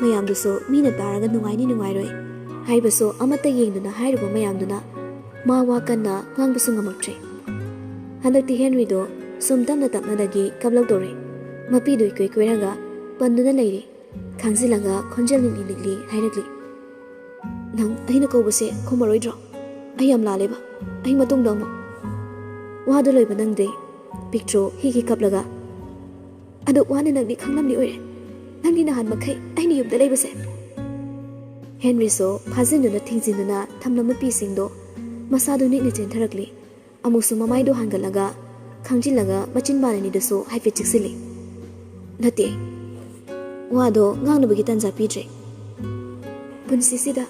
ꯃꯌꯥꯝꯗꯨꯁꯨ ꯃꯤꯅ ꯇꯥꯔꯒ ꯅꯨꯡꯉꯥꯏꯅꯤ ꯅꯨꯡꯉꯥꯏꯔꯣꯏ ꯍꯥꯏꯕꯁꯨ ꯑꯃꯠꯇ ꯌꯦꯡꯗꯨꯅ ꯍꯥꯏꯔꯨꯕ ꯃꯌꯥꯝꯗꯨꯅ ꯃꯥ ꯋꯥ ꯀꯟꯅ ꯉꯥꯡꯕꯁꯨ ꯉꯝꯃꯛꯇ꯭ꯔꯦ꯫ ꯍꯟꯗꯛꯇꯤ ꯍꯦꯟꯔꯤꯗꯣ ꯁꯨꯝ ꯇꯞꯅ ꯇꯞꯅꯗꯒꯤ ꯀꯞꯂꯛꯇꯧꯔꯦ꯫ ꯃꯄꯤꯗꯨ ꯏꯀꯣꯏ ꯀꯣꯏꯔꯒ ꯄꯟꯗꯨꯅ ꯂꯩꯔꯤ꯫ ꯈꯥꯡꯖꯤꯜꯂꯒ ꯈꯣꯟꯖꯦꯜ ꯅꯤꯛꯂꯤ ꯅꯤꯛꯂꯤ ꯍꯥꯏꯔꯛꯂꯤ, "ꯅꯪ ꯑꯩꯅ ꯀꯧꯕꯁꯦ ꯈꯨꯝꯃꯔꯣꯏꯗ꯭ꯔꯣ? ꯑꯩ ꯌꯥꯝ ꯂꯥꯜꯂꯦꯕ꯫ ꯑꯩ ꯃꯇꯨꯡꯗ ꯑꯃꯨꯛ..." ꯋꯥꯗꯣ ꯂꯣꯏꯕ ꯅꯪꯗꯦ꯫ ꯄꯤꯛꯇ꯭ꯔꯨ ꯍꯤꯒꯤ ꯀꯞꯂꯒ, "ꯑꯗꯨ ꯋꯥꯅ ꯅꯪꯗꯤ ꯈꯪꯂꯝꯂꯤ ꯑꯣꯏꯔꯦ꯫ ꯅꯪꯗꯤ ꯅꯍꯥꯟ ꯃꯈꯩ ꯑꯩꯅ ꯌꯨꯝꯗ ꯂꯩꯕꯁꯦ꯫" ꯍꯦꯟꯔꯤꯁꯨ ꯐꯥꯖꯤꯟꯗꯨꯅ ꯊꯤꯡꯖꯤꯟꯗꯨꯅ ꯊꯝꯂꯝꯕ ꯄꯤꯁꯤꯡꯗꯣ ꯃꯁꯥꯗꯨ ꯅꯤꯛꯅ ꯆꯦꯟꯊꯔꯛꯂꯤ꯫ ꯑꯃꯨꯛꯁꯨ ꯃꯃꯥꯏꯗꯨ ꯍꯥꯡꯒꯠꯂꯒ ꯈꯥꯡꯖꯤꯜꯂꯒ ꯃꯆꯤꯟ ꯕꯥꯟ ꯑꯅꯤꯗꯨꯁꯨ ꯍꯥꯏꯐꯦꯠ ꯆꯤꯛꯁꯤꯜꯂꯤ꯫ "ꯅꯠꯇꯦ, ꯋꯥꯗꯣ ꯉꯥꯡꯅꯕꯒꯤ ꯇꯥꯟꯖꯥ ꯄꯤꯗ꯭ꯔꯦ꯫ ꯄꯨꯟꯁꯤꯁꯤꯗ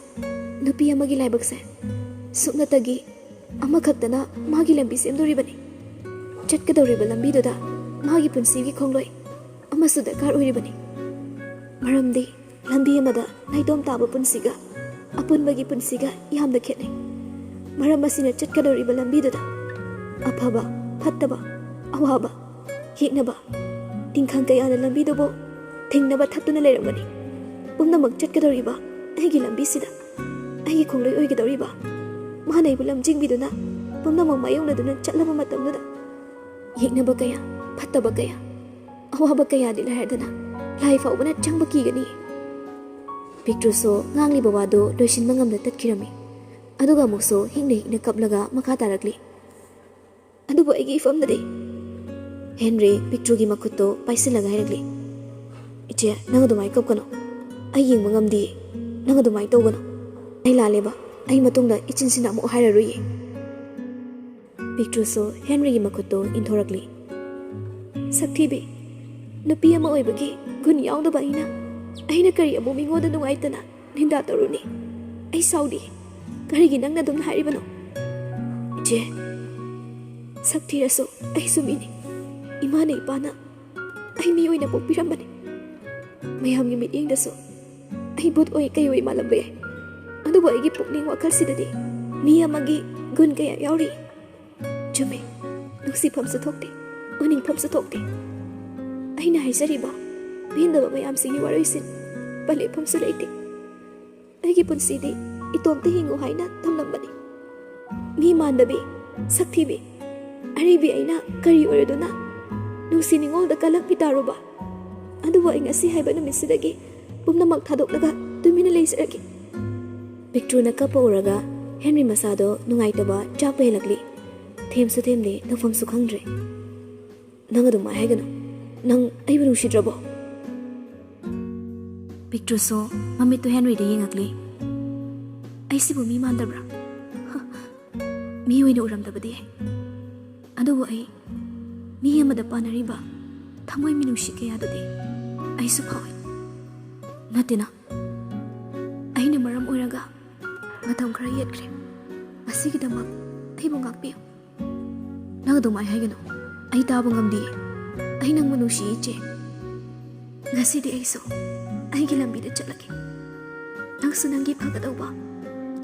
ꯅꯨꯄꯤ ꯑꯃꯒꯤ ꯂꯥꯏꯕꯛꯁꯦ ꯁꯨꯞꯅꯇꯒꯤ ꯑꯃꯈꯛꯇꯅ ꯃꯥꯒꯤ ꯂꯝꯕꯤ ꯁꯦꯝꯗꯣꯔꯤꯕꯅꯤ꯫ ꯆꯠꯀꯗꯧꯔꯤꯕ ꯂꯝꯕꯤꯗꯨꯗ ꯃꯥꯒꯤ ꯄꯨꯟꯁꯤꯒꯤ ꯈꯣꯡꯂꯣꯏ ꯑꯃꯁꯨ ꯗꯔꯀꯥꯔ ꯑꯣꯏꯔꯤꯕꯅꯤ꯫ ꯃꯔꯝꯗꯤ ꯂꯝꯕꯤ ꯑꯃꯗ ꯅꯥꯏꯇꯣꯝ ꯇꯥꯕ ꯄꯨꯟꯁꯤꯒ ꯑꯄꯨꯟꯕꯒꯤ ꯄꯨꯟꯁꯤꯒ ꯌꯥꯝꯅ ꯈꯦꯠꯅꯩ꯫ ꯃꯔꯝ ꯑꯁꯤꯅ ꯆꯠꯀꯗꯧꯔꯤꯕ ꯂꯝꯕꯤꯗꯨꯗ ꯑꯐꯕ, ꯐꯠꯇꯕ, ꯑꯋꯥꯕ, ꯌꯦꯛꯅꯕ, ꯇꯤꯡꯈꯪ ꯀꯌꯥꯅ ꯂꯝꯕꯤꯗꯨꯕꯨ ꯊꯤꯡꯅꯕ ꯊꯠꯇꯨꯅ ꯂꯩꯔꯝꯒꯅꯤ꯫ ꯄꯨꯝꯅꯃꯛ ꯆꯠꯀꯗꯧꯔꯤꯕ ꯑꯩꯒꯤ ꯂꯝꯕꯤꯁꯤꯗ ꯑꯩꯒꯤ ꯈꯣꯡꯂꯣꯏ ꯑꯣꯏꯒꯗꯧꯔꯤꯕ ꯃꯥꯅ ꯑꯩꯕꯨ ꯂꯝꯖꯤꯡꯕꯤꯗꯨꯅ ꯄꯨꯝꯅꯃꯛ ꯃꯥꯌꯣꯛꯅꯗꯨꯅ ꯆꯠꯂꯕ ꯃꯇꯝꯗꯨꯗ ꯌꯦꯛꯅꯕ ꯀꯌꯥ, ꯐꯠꯇꯕ ꯀꯌꯥ, ꯑꯋꯥꯕ ꯀꯌꯥꯗꯤ ꯂꯥꯏꯔꯗꯅ ꯂꯥꯏ ꯐꯥꯎꯕꯅ ꯆꯪꯕ ꯀꯤꯒꯅꯤ꯫" ꯄꯤꯛꯇ꯭ꯔꯨꯁꯨ ꯉꯥꯡꯂꯤꯕ ꯋꯥꯗꯨ ꯂꯣꯏꯁꯤꯟꯕ ꯉꯝꯗ ꯇꯠꯈꯤꯔꯝꯃꯤ꯫ ꯑꯗꯨꯒ ꯑꯃꯨꯛꯁꯨ ꯍꯤꯛꯅ ꯍꯤꯛꯅ ꯀꯞꯂꯒ ꯃꯈꯥ ꯇꯥꯔꯛꯂꯤ꯫ "ꯑꯗꯨꯕꯨ ꯑꯩꯒꯤ ꯏꯐꯝꯗꯗꯤ?" ꯍꯦꯟꯔꯤ ꯄꯤꯛꯇ꯭ꯔꯨꯒꯤ ꯃꯈꯨꯠꯇꯨ ꯄꯥꯏꯁꯤꯜꯂꯒ ꯍꯥꯏꯔꯛꯂꯤ꯫ "ꯏꯆꯦ, ꯅꯪ ꯑꯗꯨꯃꯥꯏꯅ ꯀꯞꯀꯅꯨ꯫ ꯑꯩ ꯌꯦꯡꯕ ꯉꯝꯗꯤꯌꯦ꯫ ꯅꯪ ꯑꯗꯨꯃꯥꯏꯅ ꯇꯧꯒꯅꯨ꯫ ꯑꯩ ꯂꯥꯜꯂꯦꯕ꯫ ꯑꯩ ꯃꯇꯨꯡꯗ ꯏꯆꯤꯟꯁꯤꯅ ꯑꯃꯨꯛ ꯍꯥꯏꯔꯔꯣꯏꯌꯦ꯫" ꯄꯤꯛꯇ꯭ꯔꯨꯁꯨ ꯍꯦꯟꯔꯤꯒꯤ ꯃꯈꯨꯠꯇꯨ ꯏꯟꯊꯣꯔꯛꯂꯤ꯫ "ꯁꯛꯊꯤꯕꯤ, ꯅꯨꯄꯤ ꯑꯃ ꯑꯣꯏꯕꯒꯤ ꯒꯨꯟ ꯌꯥꯎꯗꯕ ꯑꯩꯅ, ꯑꯩꯅ ꯀꯔꯤ ꯑꯃꯨꯛ ꯃꯤꯉꯣꯟꯗ ꯅꯨꯡꯉꯥꯏꯇꯅ ꯅꯤꯟꯗꯥ ꯇꯧꯔꯨꯅꯤ? ꯑꯩ ꯁꯥꯎꯗꯦ꯫ ꯀꯔꯤꯒꯤ ꯅꯪꯅ ꯑꯗꯨꯝ ꯍꯥꯏꯔꯤꯕꯅꯣ?" "ꯏꯆꯦ, ꯁꯛ ꯊꯤꯔꯁꯨ ꯑꯩꯁꯨ ꯃꯤꯅꯤ꯫ ꯏꯃꯥꯅ ꯏꯄꯥꯅ ꯑꯩ ꯃꯤ ꯑꯣꯏꯅ ꯄꯣꯛꯄꯤꯔꯝꯕꯅꯤ꯫ ꯃꯌꯥꯝꯒꯤ ꯃꯤꯠꯌꯦꯡꯗꯁꯨ ꯑꯩ ꯚꯨꯠ ꯑꯣꯏ ꯀꯩ ꯑꯣꯏ ꯃꯥꯜꯂꯝꯕ ꯌꯥꯏ꯫ ꯑꯗꯨꯕꯨ ꯑꯩꯒꯤ ꯄꯨꯛꯅꯤꯡ ꯋꯥꯈꯜꯁꯤꯗꯗꯤ ꯃꯤ ꯑꯃꯒꯤ ꯒꯨꯟ ꯀꯌꯥ ꯌꯥꯎꯔꯤ꯫ ꯆꯨꯝꯃꯤ, ꯅꯨꯡꯁꯤꯐꯝꯁꯨ ꯊꯣꯛꯇꯦ, ꯎꯅꯤꯡꯐꯝꯁꯨ ꯊꯣꯛꯇꯦ꯫ ꯑꯩꯅ ꯍꯥꯏꯖꯔꯤꯕ ꯄꯦꯟꯗꯕ ꯃꯌꯥꯝꯁꯤꯒꯤ ꯋꯥꯔꯣꯏꯁꯤꯟ ꯄꯜꯂꯦꯐꯝꯁꯨ ꯂꯩꯇꯦ꯫ ꯑꯩꯒꯤ ꯄꯨꯟꯁꯤꯗꯤ ꯏꯇꯣꯝꯇ ꯍꯤꯡꯉꯨ ꯍꯥꯏꯅ ꯊꯝꯂꯝꯕꯅꯤ꯫ ꯃꯤ ꯃꯥꯟꯗꯕꯤ, ꯁꯛꯊꯤꯕꯤ, ꯑꯔꯤꯕꯤ ꯑꯩꯅ ꯀꯔꯤ ꯑꯣꯏꯔꯗꯨꯅ ꯅꯨꯡꯁꯤ ꯅꯤꯉꯣꯜꯗ ꯀꯜꯂꯛꯄꯤ ꯇꯥꯔꯨꯕ? ꯑꯗꯨꯕꯨ ꯑꯩ ꯉꯁꯤ ꯍꯥꯏꯕ ꯅꯨꯃꯤꯠꯁꯤꯗꯒꯤ ꯄꯨꯝꯅꯃꯛ ꯊꯥꯗꯣꯛꯂꯒ ꯇꯨꯃꯤꯟꯅ ꯂꯩꯖꯔꯒꯦ꯫" ꯄꯤꯛꯇ꯭ꯔꯨꯅ ꯀꯞꯄ ꯎꯔꯒ ꯍꯦꯟꯔꯤ ꯃꯁꯥꯗꯣ ꯅꯨꯡꯉꯥꯏꯇꯕ ꯆꯥꯛꯄ ꯍꯦꯜꯂꯛꯂꯤ꯫ ꯊꯦꯝꯁꯨ ꯊꯦꯝꯗꯦ, ꯇꯧꯐꯝꯁꯨ ꯈꯪꯗ꯭ꯔꯦ꯫ ꯅꯪ ꯑꯗꯨꯃꯥꯏ ꯍꯥꯏꯒꯅꯨ꯫ ꯅꯪ ꯑꯩꯕꯨ ꯅꯨꯡꯁꯤꯗ꯭ꯔꯕꯣ? ꯄꯤꯛꯇ꯭ꯔꯨꯁꯨ ꯃꯃꯤꯠꯇꯨ ꯍꯦꯟꯔꯤꯗ ꯌꯦꯡꯉꯛꯂꯤ꯫ ꯑꯩꯁꯤꯕꯨ ꯃꯤ ꯃꯥꯟꯗꯕ꯭ꯔꯥ? ꯍ, ꯃꯤ ꯑꯣꯏꯅ ꯎꯔꯝꯗꯕꯗꯤ꯫ ꯑꯗꯨꯕꯨ ꯑꯩ ꯃꯤ ꯑꯃꯗ ꯄꯥꯟꯅꯔꯤꯕ ꯊꯃꯣꯏ ꯃꯤꯅꯨꯡꯁꯤ ꯀꯌꯥꯗꯨꯗꯤ ꯑꯩꯁꯨ ꯐꯥꯎꯏ꯫ ꯅꯠꯇꯦꯅ, ꯑꯩꯅ ꯃꯔꯝ ꯑꯣꯏꯔꯒ ꯃꯇꯝ ꯈꯔ ꯌꯦꯠꯈ꯭ꯔꯦ꯫ ꯃꯁꯤꯒꯤꯗꯃꯛ ꯑꯩꯕꯨ ꯉꯥꯛꯄꯤꯌꯨ꯫ ꯅꯪ ꯑꯗꯨꯃꯥꯏ ꯍꯥꯏꯒꯅꯨ꯫ ꯑꯩ ꯇꯥꯕ ꯉꯝꯗꯤꯌꯦ꯫ ꯑꯩ ꯅꯪꯕꯨ ꯅꯨꯡꯁꯤꯌꯦ, ꯏꯆꯦ꯫ ꯉꯁꯤꯗꯤ ꯑꯩꯁꯨ ꯑꯩꯒꯤ ꯂꯝꯕꯤꯗ ꯆꯠꯂꯒꯦ꯫ ꯅꯪꯁꯨ ꯅꯪꯒꯤ ꯐꯒꯗꯧꯕ,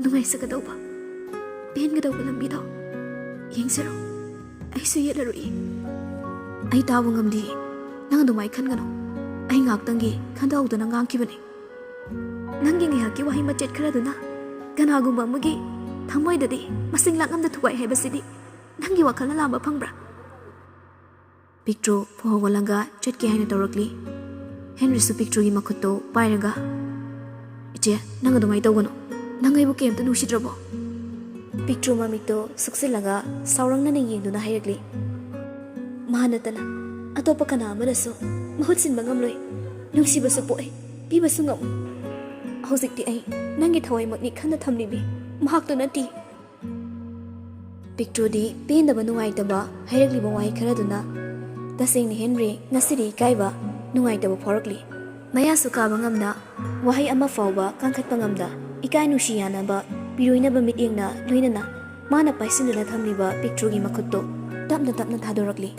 ꯅꯨꯡꯉꯥꯏꯖꯒꯗꯧꯕ, ꯄꯦꯟꯒꯗꯧꯕ ꯂꯝꯕꯤꯗꯣ ꯌꯦꯡꯖꯔꯣ꯫ ꯑꯩꯁꯨ ꯌꯦꯠꯂꯔꯣꯏꯌꯦ꯫ ꯑꯩ ꯇꯥꯕ ꯉꯝꯗꯤꯌꯦ꯫ ꯅꯪ ꯑꯗꯨꯃꯥꯏ ꯈꯟꯒꯅꯨ꯫ ꯑꯩ ꯉꯥꯛꯇꯪꯒꯤ ꯈꯟꯊꯍꯧꯗꯅ ꯉꯥꯡꯈꯤꯕꯅꯤ꯫ ꯅꯪꯒꯤ ꯉꯥꯏꯍꯥꯛꯀꯤ ꯋꯥꯍꯩ ꯃꯆꯦꯠ ꯈꯔꯗꯨꯅ ꯀꯅꯥꯒꯨꯝꯕ ꯑꯃꯒꯤ ꯊꯃꯣꯏꯗꯗꯤ ꯃꯁꯤꯡ ꯂꯥꯛ ꯑꯃꯗ ꯊꯨꯒꯥꯏ ꯍꯥꯏꯕꯁꯤꯗꯤ ꯅꯪꯒꯤ ꯋꯥꯈꯜꯅ ꯂꯥꯝꯕ ꯐꯪꯕ꯭ꯔꯥ? ꯄꯤꯛꯇ꯭ꯔꯨ ꯐꯨ ꯍꯧꯒꯠꯂꯒ ꯆꯠꯀꯦ ꯍꯥꯏꯅ ꯇꯧꯔꯛꯂꯤ꯫ ꯍꯦꯟꯔꯤꯁꯨ ꯄꯤꯛꯇ꯭ꯔꯨꯒꯤ ꯃꯈꯨꯠꯇꯨ ꯄꯥꯏꯔꯒ, "ꯏꯆꯦ, ꯅꯪ ꯑꯗꯨꯃꯥꯏ ꯇꯧꯒꯅꯨ꯫ ꯅꯪ ꯑꯩꯕꯨ ꯀꯩꯝꯇ ꯅꯨꯡꯁꯤꯗ꯭ꯔꯕꯣ?" ꯄꯤꯛꯇ꯭ꯔꯨ ꯃꯃꯤꯠꯇꯣ ꯁꯨꯛꯆꯤꯜꯂꯒ ꯁꯥꯎꯔꯪꯅꯅ ꯌꯦꯡꯗꯨꯅ ꯍꯥꯏꯔꯛꯂꯤ꯫ ꯃꯥ ꯅꯠꯇꯅ ꯑꯇꯣꯞꯄ ꯀꯅꯥ ꯑꯃꯅꯁꯨ ꯃꯍꯨꯠ ꯁꯤꯟꯕ ꯉꯝꯂꯣꯏ꯫ ꯅꯨꯡꯁꯤꯕꯁꯨ ꯄꯣꯛꯏ, ꯄꯤꯕꯁꯨ ꯉꯝꯃꯤ꯫ ꯍꯧꯖꯤꯛꯇꯤ ꯑꯩ ꯅꯪꯒꯤ ꯊꯋꯥꯏꯃꯛꯅꯤ ꯈꯟꯅ ꯊꯝꯂꯤꯕꯤ, ꯃꯍꯥꯛꯇꯨ ꯅꯠꯇꯦ꯫ ꯄꯤꯛꯇ꯭ꯔꯨꯗꯤ ꯄꯦꯟꯗꯕ ꯅꯨꯡꯉꯥꯏꯇꯕ ꯍꯥꯏꯔꯛꯂꯤꯕ ꯋꯥꯍꯩ ꯈꯔꯗꯨꯅ ꯇꯁꯦꯡꯅ ꯍꯦꯟꯔꯤ ꯉꯁꯤꯗꯤ ꯏꯀꯥꯏꯕ, ꯅꯨꯡꯉꯥꯏꯇꯕ ꯐꯥꯎꯔꯛꯂꯤ꯫ ꯃꯌꯥꯁꯨ ꯀꯥꯕ ꯉꯝꯅ, ꯋꯥꯍꯩ ꯑꯃ ꯐꯥꯎꯕ ꯀꯟꯈꯠꯄ ꯉꯝꯗ, ꯏꯀꯥꯏ ꯅꯨꯡꯁꯤ ꯌꯥꯅꯕ, ꯄꯤꯔꯣꯏꯅꯕ ꯃꯤꯠꯌꯦꯡꯅ ꯂꯣꯏꯅꯅ ꯃꯥꯅ ꯄꯥꯏꯁꯤꯟꯗꯨꯅ ꯊꯝꯂꯤꯕ ꯄꯤꯛꯇ꯭ꯔꯨꯒꯤ ꯃꯈꯨꯠꯇꯨ ꯇꯞꯅ ꯇꯞꯅ ꯊꯥꯗꯣꯔꯛꯂꯤ꯫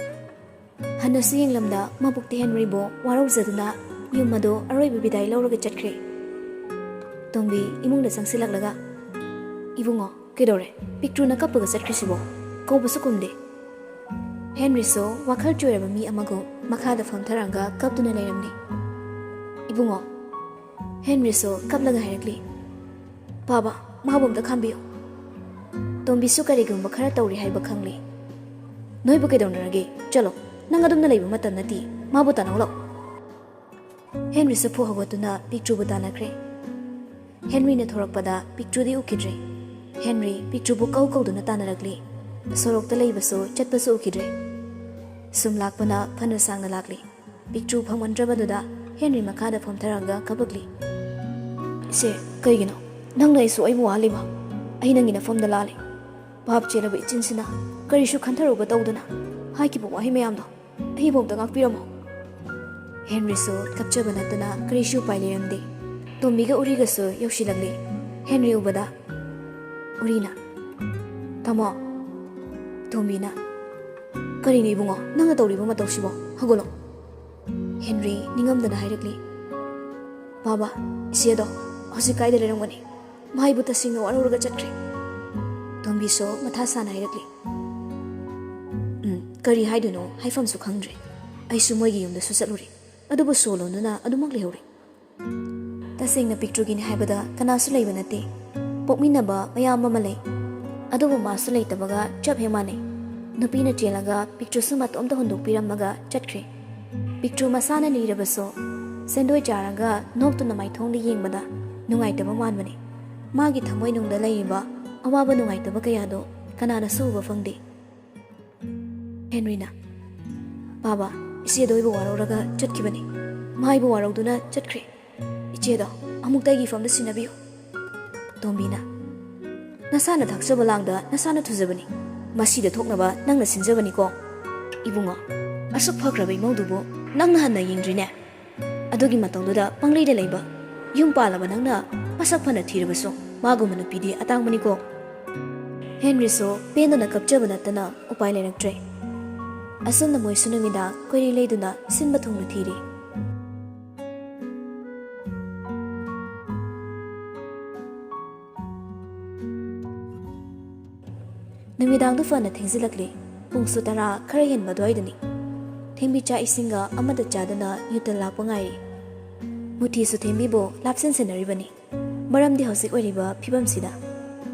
ꯍꯟꯅꯁꯨ ꯌꯦꯡꯂꯝꯗ ꯃꯕꯨꯛꯇ ꯍꯦꯟꯔꯤꯕꯨ ꯋꯥꯔꯧꯖꯗꯨꯅ ꯌꯨꯝ ꯑꯗꯨ ꯑꯔꯣꯏꯕ ꯕꯤꯗꯥꯏ ꯂꯧꯔꯒ ꯆꯠꯈ꯭ꯔꯦ꯫ ꯇꯣꯝꯕꯤ ꯏꯃꯨꯡꯗ ꯆꯪꯁꯤꯜꯂꯛꯂꯒ, "ꯏꯕꯨꯡꯉꯣ, ꯀꯩꯗꯧꯔꯦ? ꯄꯤꯛꯇ꯭ꯔꯨꯅ ꯀꯞꯄꯒ ꯆꯠꯈ꯭ꯔꯤꯁꯤꯕꯣ? ꯀꯧꯕꯁꯨ ꯈꯨꯝꯗꯦ꯫" ꯍꯦꯟꯔꯤꯁꯨ ꯋꯥꯈꯜ ꯆꯣꯏꯔꯕ ꯃꯤ ꯑꯃꯒꯨꯝ ꯃꯈꯥꯗ ꯐꯝꯊꯔꯒ ꯀꯞꯇꯨꯅ ꯂꯩꯔꯝꯂꯤ꯫ "ꯏꯕꯨꯡꯉꯣ," ꯍꯦꯟꯔꯤꯁꯨ ꯀꯞꯂꯒ ꯍꯥꯏꯔꯛꯂꯤ, "ꯄꯥꯕ, ꯃꯥꯕꯨ ꯑꯝꯇ ꯈꯥꯝꯕꯤꯌꯨ꯫ ꯇꯣꯝꯕꯤꯁꯨ ꯀꯔꯤꯒꯨꯝꯕ ꯈꯔ ꯇꯧꯔꯤ ꯍꯥꯏꯕ ꯈꯪꯂꯤ꯫ ꯅꯣꯏꯕꯨ ꯀꯩꯗꯧꯅꯔꯒꯦ? ꯆꯠꯂꯣ, ꯅꯪ ꯑꯗꯨꯝꯅ ꯂꯩꯕ ꯃꯇꯝ ꯅꯠꯇꯦ, ꯃꯥꯕꯨ ꯇꯥꯟꯅꯧ ꯂꯥꯎ꯫" ꯍꯦꯟꯔꯤꯁꯨ ꯐꯨ ꯍꯧꯒꯠꯇꯨꯅ ꯄꯤꯛꯇ꯭ꯔꯨꯕꯨ ꯇꯥꯟꯅꯈ꯭ꯔꯦ꯫ ꯍꯦꯟꯔꯤꯅ ꯊꯣꯔꯛꯄꯗ ꯄꯤꯛꯇ꯭ꯔꯨꯗꯤ ꯎꯈꯤꯗ꯭ꯔꯦ꯫ ꯍꯦꯟꯔꯤ ꯄꯤꯛꯇ꯭ꯔꯨꯕꯨ ꯀꯧ ꯀꯧꯗꯨꯅ ꯇꯥꯟꯅꯔꯛꯂꯤ꯫ ꯁꯣꯔꯣꯛꯇ ꯂꯩꯕꯁꯨ ꯆꯠꯄꯁꯨ ꯎꯈꯤꯗ꯭ꯔꯦ꯫ ꯁꯨꯝ ꯂꯥꯛꯄꯅ ꯐꯅ ꯁꯥꯡꯅ ꯂꯥꯛꯂꯤ꯫ ꯄꯤꯛꯇ꯭ꯔꯨ ꯐꯝꯃꯟꯗ꯭ꯔꯕꯗꯨꯗ ꯍꯦꯟꯔꯤ ꯃꯈꯥꯗ ꯐꯝꯊꯔꯒ ꯀꯞꯄꯛꯂꯤ꯫ "ꯏꯆꯦ, ꯀꯩꯒꯤꯅꯣ? ꯅꯪꯅ ꯑꯩꯁꯨ ꯑꯩꯕꯨ ꯋꯥꯍꯜꯂꯤꯕ? ꯑꯩ ꯅꯪꯒꯤ ꯅꯐꯝꯗ ꯂꯥꯜꯂꯤ꯫ ꯚꯥꯞ ꯆꯦꯜꯂꯕ ꯏꯆꯤꯟꯁꯤꯅ ꯀꯔꯤꯁꯨ ꯈꯟꯊꯔꯨꯕ ꯇꯧꯗꯅ ꯍꯥꯏꯈꯤꯕ ꯋꯥꯍꯩ ꯃꯌꯥꯝꯗꯣ ꯑꯩꯕꯨ ꯑꯝꯇ ꯉꯥꯛꯄꯤꯔꯝꯃꯣ꯫" ꯍꯦꯟꯔꯤꯁꯨ ꯀꯞꯆꯕ ꯅꯠꯇꯅ ꯀꯔꯤꯁꯨ ꯎꯄꯥꯏ ꯂꯩꯔꯝꯗꯦ꯫ ꯇꯣꯝꯕꯤꯒ ꯎꯔꯤꯒꯁꯨ ꯌꯧꯁꯤꯜꯂꯛꯂꯦ꯫ ꯍꯦꯟꯔꯤ ꯎꯕꯗ ꯎꯔꯤꯅ, "ꯇꯥꯃꯣ꯫" ꯇꯣꯝꯕꯤꯅ, "ꯀꯔꯤꯅꯣ ꯏꯕꯨꯡꯉꯣ, ꯅꯪꯅ ꯇꯧꯔꯤꯕ ꯃꯇꯧꯁꯤꯕꯣ? ꯍꯧꯒꯠꯂꯣ꯫" ꯍꯦꯟꯔꯤ ꯅꯤꯡꯉꯝꯗꯅ ꯍꯥꯏꯔꯛꯂꯤ, "ꯕꯥꯕꯥ, ꯏꯆꯦꯗꯣ ꯍꯧꯖꯤꯛ ꯀꯥꯏꯗ ꯂꯩꯔꯝꯒꯅꯤ? ꯃꯥ ꯑꯩꯕꯨ ꯇꯁꯦꯡꯅ ꯋꯥꯔꯧꯔꯒ ꯆꯠꯈ꯭ꯔꯦ꯫" ꯇꯣꯝꯕꯤꯁꯨ ꯃꯊꯥ ꯁꯥꯅ ꯍꯥꯏꯔꯛꯂꯤ, "ꯎꯝ, ꯀꯔꯤ ꯍꯥꯏꯗꯣꯏꯅꯣ ꯍꯥꯏꯐꯝꯁꯨ ꯈꯪꯗ꯭ꯔꯦ꯫ ꯑꯩꯁꯨ ꯃꯣꯏꯒꯤ ꯌꯨꯝꯗꯁꯨ ꯆꯠꯂꯨꯔꯦ, ꯑꯗꯨꯕꯨ ꯁꯣ ꯂꯣꯟꯗꯨꯅ ꯑꯗꯨꯃꯛ ꯂꯩꯍꯧꯔꯦ꯫" ꯇꯁꯦꯡꯅ ꯄꯤꯛꯇ꯭ꯔꯨꯒꯤꯅꯤ ꯍꯥꯏꯕꯗ ꯀꯅꯥꯁꯨ ꯂꯩꯕ ꯅꯠꯇꯦ꯫ ꯄꯣꯛꯃꯤꯟꯅꯕ ꯃꯌꯥꯝ ꯑꯃ ꯂꯩ, ꯑꯗꯨꯕꯨ ꯃꯥꯁꯨ ꯂꯩꯇꯕꯒ ꯆꯞ ꯍꯦꯛ ꯃꯥꯟꯅꯩ꯫ ꯅꯨꯄꯤꯅ ꯆꯦꯜꯂꯒ ꯄꯤꯛꯇ꯭ꯔꯨꯁꯨ ꯃꯇꯣꯝꯇ ꯍꯨꯟꯗꯣꯛꯄꯤꯔꯝꯃꯒ ꯆꯠꯈ꯭ꯔꯦ꯫ ꯄꯤꯛꯇ꯭ꯔꯨ ꯃꯁꯥꯅ ꯂꯤꯔꯕꯁꯨ ꯁꯦꯟꯗꯣꯏ ꯆꯥꯔꯒ ꯅꯣꯛꯇꯨꯅ ꯃꯥꯏꯊꯣꯡꯗ ꯌꯦꯡꯕꯗ ꯅꯨꯡꯉꯥꯏꯇꯕ ꯃꯥꯟꯕꯅꯤ꯫ ꯃꯥꯒꯤ ꯊꯃꯣꯏꯅꯨꯡꯗ ꯂꯩꯔꯤꯕ ꯑꯋꯥꯕ ꯅꯨꯡꯉꯥꯏꯇꯕ ꯀꯌꯥꯗꯣ ꯀꯅꯥꯅꯁꯨ ꯎꯕ ꯐꯪꯗꯦ꯫ ꯍꯦꯟꯔꯤꯅ, "ꯕꯥꯕꯥ, ꯏꯆꯦꯗꯣ ꯑꯩꯕꯨ ꯋꯥꯔꯧꯔꯒ ꯆꯠꯈꯤꯕꯅꯤ꯫ ꯃꯥ ꯑꯩꯕꯨ ꯋꯥꯔꯧꯗꯨꯅ ꯆꯠꯈ꯭ꯔꯦ꯫ ꯏꯆꯦꯗꯣ ꯑꯃꯨꯛꯇ ꯑꯩꯒꯤ ꯏꯐꯝꯗ ꯁꯤꯟꯅꯕꯤꯌꯨ꯫" ꯇꯣꯝꯕꯤꯅ, "ꯅꯁꯥꯅ ꯊꯥꯛꯆꯕ ꯂꯥꯡꯗ ꯅꯁꯥꯅ ꯊꯨꯖꯕꯅꯤ꯫ ꯃꯁꯤꯗ ꯊꯣꯛꯅꯕ ꯅꯪꯅ ꯁꯤꯟꯖꯕꯅꯤꯀꯣ꯫ ꯏꯕꯨꯡꯉꯣ, ꯑꯁꯨꯛ ꯐꯈ꯭ꯔꯕ ꯏꯃꯧꯗꯨꯕꯨ ꯅꯪꯅ ꯍꯟꯅ ꯌꯦꯡꯗ꯭ꯔꯤꯅꯦ꯫ ꯑꯗꯨꯒꯤ ꯃꯇꯧꯗꯨꯗ ꯄꯪꯂꯩꯗ ꯂꯩꯕ, ꯌꯨꯝ ꯄꯥꯜꯂꯕ ꯅꯪꯅ ꯃꯁꯛ ꯐꯅ ꯊꯤꯔꯕꯁꯨ ꯃꯥꯒꯨꯝꯕ ꯅꯨꯄꯤꯗꯤ ꯑꯇꯥꯡꯕꯅꯤꯀꯣ꯫" ꯍꯦꯟꯔꯤꯁꯨ ꯄꯦꯟꯗꯅ ꯀꯞꯆꯕ ꯅꯠꯇꯅ ꯎꯄꯥꯏ ꯂꯩꯔꯛꯇ꯭ꯔꯦ꯫ ꯑꯁꯨꯝꯅ ꯃꯣꯏꯁꯨ ꯅꯨꯃꯤꯗꯥꯡ ꯀꯣꯏꯔꯤ ꯂꯩꯗꯨꯅ ꯁꯤꯟꯕ ꯊꯨꯡꯅ ꯊꯤꯔꯤ꯫ ꯅꯨꯃꯤꯗꯥꯡꯗꯨ ꯐꯅ ꯊꯦꯡꯖꯤꯜꯂꯛꯂꯦ꯫ ꯄꯨꯡꯁꯨ ꯇꯔꯥ ꯈꯔ ꯍꯦꯟꯕ ꯑꯗꯨꯋꯥꯏꯗꯅꯤ꯫ ꯊꯦꯝꯕꯤ ꯆꯥꯛ ꯏꯁꯤꯡꯒ ꯑꯃꯗ ꯆꯥꯗꯅ ꯌꯨꯇꯜ ꯂꯥꯛꯄ ꯉꯥꯏꯔꯤ꯫ ꯃꯨꯊꯤꯁꯨ ꯊꯦꯝꯕꯤꯕꯨ ꯂꯥꯞꯁꯤꯟꯁꯤꯟꯅꯔꯤꯕꯅꯤ꯫ ꯃꯔꯝꯗꯤ ꯍꯧꯖꯤꯛ ꯑꯣꯏꯔꯤꯕ ꯐꯤꯕꯝꯁꯤꯗ꯫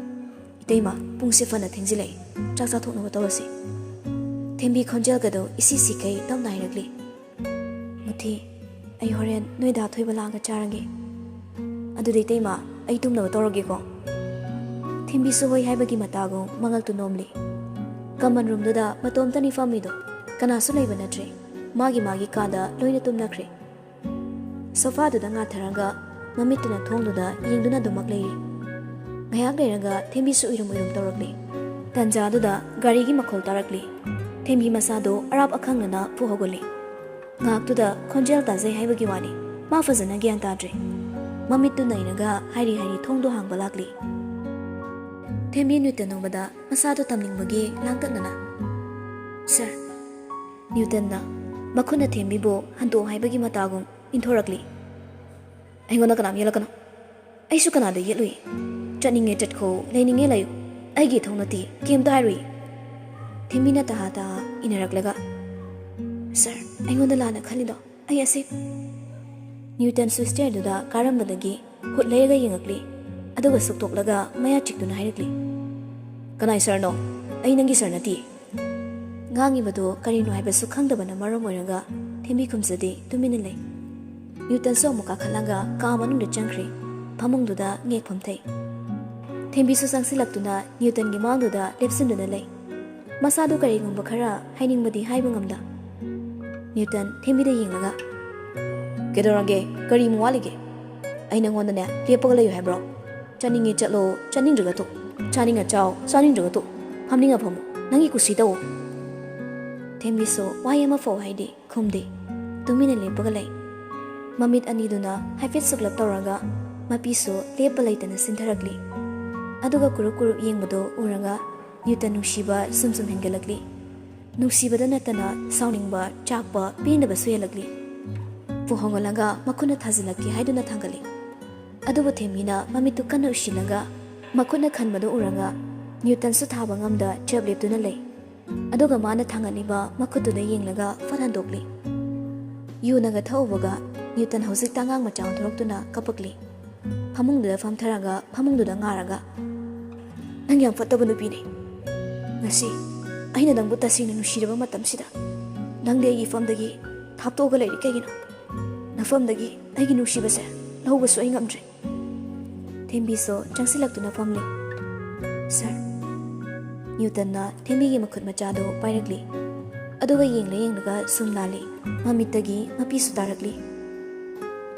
"ꯏꯇꯩꯃ, ꯄꯨꯡꯁꯦ ꯐꯅ ꯊꯦꯡꯖꯤꯜꯂꯛꯏ꯫ ꯆꯥꯛ ꯆꯥꯊꯣꯛꯅꯕ ꯇꯧꯔꯁꯤ꯫" ꯊꯦꯝꯕꯤ ꯈꯣꯟꯖꯦꯜꯒꯗꯣ ꯏꯁꯤ ꯁꯤꯈꯩ ꯇꯞꯅ ꯍꯥꯏꯔꯛꯂꯤ꯫ "ꯃꯨꯊꯤ, ꯑꯩ ꯍꯣꯔꯦꯟ ꯅꯣꯏ ꯗꯥ ꯊꯣꯏꯕ ꯂꯥꯛꯑꯒ ꯆꯥꯔꯒꯦ꯫ ꯑꯗꯨꯗꯤ ꯏꯇꯩꯃ, ꯑꯩ ꯇꯨꯝꯅꯕ ꯇꯧꯔꯒꯦꯀꯣ꯫" ꯊꯦꯝꯕꯤꯁꯨ ꯍꯣꯏ ꯍꯥꯏꯕꯒꯤ ꯃꯇꯥꯒꯨꯝ ꯃꯉꯛꯇꯨ ꯅꯣꯝꯂꯤ꯫ ꯀꯃꯟ ꯔꯨꯝꯗꯨꯗ ꯃꯇꯣꯝꯇꯅꯤ ꯐꯝꯃꯤꯗꯣ꯫ ꯀꯅꯥꯁꯨ ꯂꯩꯕ ꯅꯠꯇ꯭ꯔꯦ꯫ ꯃꯥꯒꯤ ꯃꯥꯒꯤ ꯀꯥꯗ ꯂꯣꯏꯅ ꯇꯨꯝꯅꯈ꯭ꯔꯦ꯫ ꯁꯣꯐꯥꯗꯨꯗ ꯉꯥꯊꯔꯒ ꯃꯃꯤꯠꯇꯨꯅ ꯊꯣꯡꯗꯨꯗ ꯌꯦꯡꯗꯨꯅ ꯑꯗꯨꯃꯛ ꯂꯩꯔꯤ꯫ ꯉꯥꯏꯍꯥꯛ ꯂꯩꯔꯒ ꯊꯦꯝꯕꯤꯁꯨ ꯎꯏꯔꯨꯝ ꯎꯏꯔꯨꯝ ꯇꯧꯔꯛꯂꯦ꯫ ꯇꯟꯖꯥꯗꯨꯗ ꯒꯥꯔꯤꯒꯤ ꯃꯈꯣꯜ ꯇꯥꯔꯛꯂꯦ꯫ ꯊꯦꯝꯕꯤ ꯃꯁꯥꯗꯣ ꯑꯔꯥꯞ ꯑꯈꯪꯅꯅ ꯐꯨ ꯍꯧꯒꯠꯂꯦ꯫ ꯉꯥꯏꯍꯥꯛꯇꯨꯗ ꯈꯣꯟꯖꯦꯜ ꯇꯥꯖꯩ ꯍꯥꯏꯕꯒꯤ ꯋꯥꯅꯤ, ꯃꯥ ꯐꯖꯅ ꯒ꯭ꯌꯥꯟ ꯇꯥꯗ꯭ꯔꯦ꯫ ꯃꯃꯤꯠꯇꯨ ꯅꯩꯔꯒ ꯍꯥꯏꯔꯤ ꯍꯥꯏꯔꯤ ꯊꯣꯡꯗꯣ ꯍꯥꯡꯕ ꯂꯥꯛꯂꯤ꯫ ꯊꯦꯝꯕꯤ ꯅ꯭ꯌꯨꯇꯟ ꯎꯕꯗ ꯃꯁꯥꯗꯣ ꯇꯝꯅꯤꯡꯕꯒꯤ ꯂꯥꯡꯇꯛꯅꯅ, "ꯁꯥꯔ!" ꯅ꯭ꯌꯨꯇꯟꯅ ꯃꯈꯨꯠꯅ ꯊꯦꯝꯕꯤꯕꯨ ꯍꯟꯗꯣꯛꯑꯣ ꯍꯥꯏꯕꯒꯤ ꯃꯇꯥꯒꯨꯝ ꯏꯟꯊꯣꯔꯛꯂꯤ꯫ "ꯑꯩꯉꯣꯟꯗ ꯀꯅꯥꯝ ꯌꯦꯠꯂꯛꯀꯅꯨ꯫ ꯑꯩꯁꯨ ꯀꯅꯥꯗ ꯌꯦꯠꯂꯨꯏ? ꯆꯠꯅꯤꯡꯉꯦ ꯆꯠꯈꯣ, ꯂꯩꯅꯤꯡꯉꯦ ꯂꯩꯌꯨ꯫ ꯑꯩꯒꯤ ꯏꯊꯧ ꯅꯠꯇꯦ, ꯀꯩꯝꯇ ꯍꯥꯏꯔꯨꯏ꯫" ꯊꯦꯝꯕꯤꯅ ꯇꯍꯥ ꯇꯍꯥ ꯏꯟꯅꯔꯛꯂꯒ, "ꯁꯥꯔ, ꯑꯩꯉꯣꯟꯗ ꯂꯥꯟꯅ ꯈꯜꯂꯤꯗꯣ ꯑꯩ ꯑꯁꯤ꯫" ꯅ꯭ꯌꯨꯇꯟ ꯁ꯭ꯋꯤꯁ ꯆꯦꯌꯔꯗꯨꯗ ꯀꯥꯔꯝꯕꯗꯒꯤ ꯍꯨꯠ ꯂꯩꯔꯒ ꯌꯦꯡꯉꯛꯂꯤ꯫ ꯑꯗꯨꯒ ꯁꯨꯛꯇꯣꯛꯂꯒ ꯃꯌꯥ ꯆꯤꯛꯇꯨꯅ ꯍꯥꯏꯔꯛꯂꯤ, "ꯀꯅꯥꯏ ꯁꯥꯔꯅꯣ? ꯑꯩ ꯅꯪꯒꯤ ꯁꯥꯔ ꯅꯠꯇꯦ꯫" ꯉꯥꯡꯉꯤꯕꯗꯨ ꯀꯔꯤꯅꯣ ꯍꯥꯏꯕꯁꯨ ꯈꯪꯗꯕꯅ ꯃꯔꯝ ꯑꯣꯏꯔꯒ ꯊꯦꯝꯕꯤ ꯈꯨꯝꯖꯗꯦ, ꯇꯨꯃꯤꯟꯅ ꯂꯩ꯫ ꯅ꯭ꯌꯨꯇꯟꯁꯨ ꯑꯃꯨꯛ ꯀꯥꯈꯠꯂꯒ ꯀꯥ ꯃꯅꯨꯡꯗ ꯆꯪꯈ꯭ꯔꯦ꯫ ꯐꯃꯨꯡꯗꯨꯗ ꯉꯦꯛ ꯐꯝꯊꯩ꯫ ꯊꯦꯝꯕꯤꯁꯨ ꯆꯪꯁꯤꯜꯂꯛꯇꯨꯅ ꯅ꯭ꯌꯨꯇꯟꯒꯤ ꯃꯥꯡꯗꯨꯗ ꯂꯦꯞꯁꯤꯟꯗꯨꯅ ꯂꯩ꯫ ꯃꯁꯥꯗꯨ ꯀꯔꯤꯒꯨꯝꯕ ꯈꯔ ꯍꯥꯏꯅꯤꯡꯕꯗꯤ ꯍꯥꯏꯕ ꯉꯝꯗ꯫ ꯅ꯭ꯌꯨꯇꯟ ꯊꯦꯝꯕꯤꯗ ꯌꯦꯡꯂꯒ, "ꯀꯩꯗꯧꯔꯒꯦ? ꯀꯔꯤ ꯑꯃꯨꯛ ꯋꯥꯠꯂꯤꯒꯦ? ꯑꯩ ꯅꯪꯉꯣꯟꯗꯅꯦ ꯂꯦꯞꯄꯒ ꯂꯩꯌꯨ ꯍꯥꯏꯕ꯭ꯔꯣ? ꯆꯠꯅꯤꯡꯉꯦ ꯆꯠꯂꯣ, ꯆꯠꯅꯤꯡꯗ꯭ꯔꯒ ꯇꯣꯛ꯫ ꯆꯥꯅꯤꯡꯉ ꯆꯥꯎ, ꯆꯥꯅꯤꯡꯗ꯭ꯔꯒ ꯇꯣꯛ꯫ ꯐꯝꯅꯤꯡꯉ ꯐꯝꯃꯨ꯫ ꯅꯪꯒꯤ ꯀꯨꯁꯤ ꯇꯧ꯫" ꯊꯦꯝꯕꯤꯁꯨ ꯋꯥꯍꯩ ꯑꯃ ꯐꯥꯎ ꯍꯥꯏꯗꯦ, ꯈꯨꯝꯗꯦ꯫ ꯇꯨꯃꯤꯟꯅ ꯂꯦꯞꯄꯒ ꯂꯩ꯫ ꯃꯃꯤꯠ ꯑꯅꯤꯗꯨꯅ ꯍꯥꯏꯐꯦꯠ ꯁꯨꯛꯂꯞ ꯇꯧꯔꯒ ꯃꯄꯤꯁꯨ ꯂꯦꯞꯄ ꯂꯩꯇꯅ ꯆꯤꯟꯊꯔꯛꯂꯤ꯫ ꯑꯗꯨꯒ ꯀꯨꯔꯨꯞ ꯀꯨꯔꯨꯞ ꯌꯦꯡꯕꯗꯨ ꯎꯔꯒ ꯅ꯭ꯌꯨꯇꯟ ꯅꯨꯡꯁꯤꯕ ꯁꯨꯝ ꯁꯨꯝ ꯍꯦꯟꯒꯠꯂꯛꯂꯤ꯫ ꯅꯨꯡꯁꯤꯕꯗ ꯅꯠꯇꯅ ꯁꯥꯎꯅꯤꯡꯕ, ꯆꯥꯛꯄ, ꯄꯦꯟꯗꯕꯁꯨ ꯍꯦꯜꯂꯛꯂꯤ꯫ ꯐꯨ ꯍꯣꯡꯍꯜꯂꯒ ꯃꯈꯨꯠꯅ ꯊꯥꯖꯤꯜꯂꯛꯀꯦ ꯍꯥꯏꯗꯨꯅ ꯊꯥꯡꯒꯠꯂꯤ꯫ ꯑꯗꯨꯕꯨ ꯊꯦꯝꯕꯤꯅ ꯃꯃꯤꯠꯇꯨ ꯀꯟꯅ ꯎꯏꯁꯤꯜꯂꯒ ꯃꯈꯨꯠꯅ ꯈꯟꯕꯗꯨ ꯎꯔꯒ ꯅ꯭ꯌꯨꯇꯟꯁꯨ ꯊꯥꯕ ꯉꯝꯗ ꯆꯞ ꯂꯦꯞꯇꯨꯅ ꯂꯩ꯫ ꯑꯗꯨꯒ ꯃꯥꯅ ꯊꯥꯡꯒꯠꯂꯤꯕ ꯃꯈꯨꯠꯇꯨꯗ ꯌꯦꯡꯂꯒ ꯐꯠ ꯍꯟꯗꯣꯛꯂꯤ꯫ ꯌꯨꯅꯒ ꯊꯛꯎꯕꯒ ꯅ꯭ꯌꯨꯇꯟ ꯍꯧꯖꯤꯛꯇ ꯑꯉꯥꯡ ꯃꯆꯥ ꯑꯣꯟꯊꯣꯔꯛꯇꯨꯅ ꯀꯞꯄꯛꯂꯤ꯫ ꯐꯃꯨꯡꯗꯨꯗ ꯐꯝꯊꯔꯒ ꯐꯃꯨꯡꯗꯨꯗ ꯉꯥꯔꯒ, "ꯅꯪ ꯌꯥꯝ ꯐꯠꯇꯕ ꯅꯨꯄꯤꯅꯤ꯫ ꯉꯁꯤ ꯑꯩꯅ ꯅꯪꯕꯨ ꯇꯁꯦꯡꯅ ꯅꯨꯡꯁꯤꯔꯕ ꯃꯇꯝꯁꯤꯗ ꯅꯪꯗꯤ ꯑꯩꯒꯤ ꯏꯐꯝꯗꯒꯤ ꯊꯥꯞꯇꯣꯛꯑꯒ ꯂꯩꯔꯤ꯫ ꯀꯩꯒꯤꯅꯣ? ꯅꯐꯝꯗꯒꯤ ꯑꯩꯒꯤ ꯅꯨꯡꯁꯤꯕꯁꯦ ꯂꯧꯕꯁꯨ ꯑꯩ ꯉꯝꯗ꯭ꯔꯦ꯫" ꯊꯦꯝꯕꯤꯁꯨ ꯆꯪꯁꯤꯜꯂꯛꯇꯨꯅ ꯐꯝꯂꯤ꯫ "ꯁꯥꯔ, ꯅ꯭ꯌꯨꯇꯟꯅ ꯊꯦꯝꯕꯤꯒꯤ ꯃꯈꯨꯠ ꯃꯆꯥꯗꯨ ꯄꯥꯏꯔꯛꯂꯤ꯫ ꯑꯗꯨꯒ ꯌꯦꯡꯂ ꯌꯦꯡꯂꯒ ꯁꯨꯝ ꯂꯥꯜꯂꯤ꯫ ꯃꯃꯤꯠꯇꯒꯤ ꯃꯄꯤꯁꯨ ꯇꯥꯔꯛꯂꯤ꯫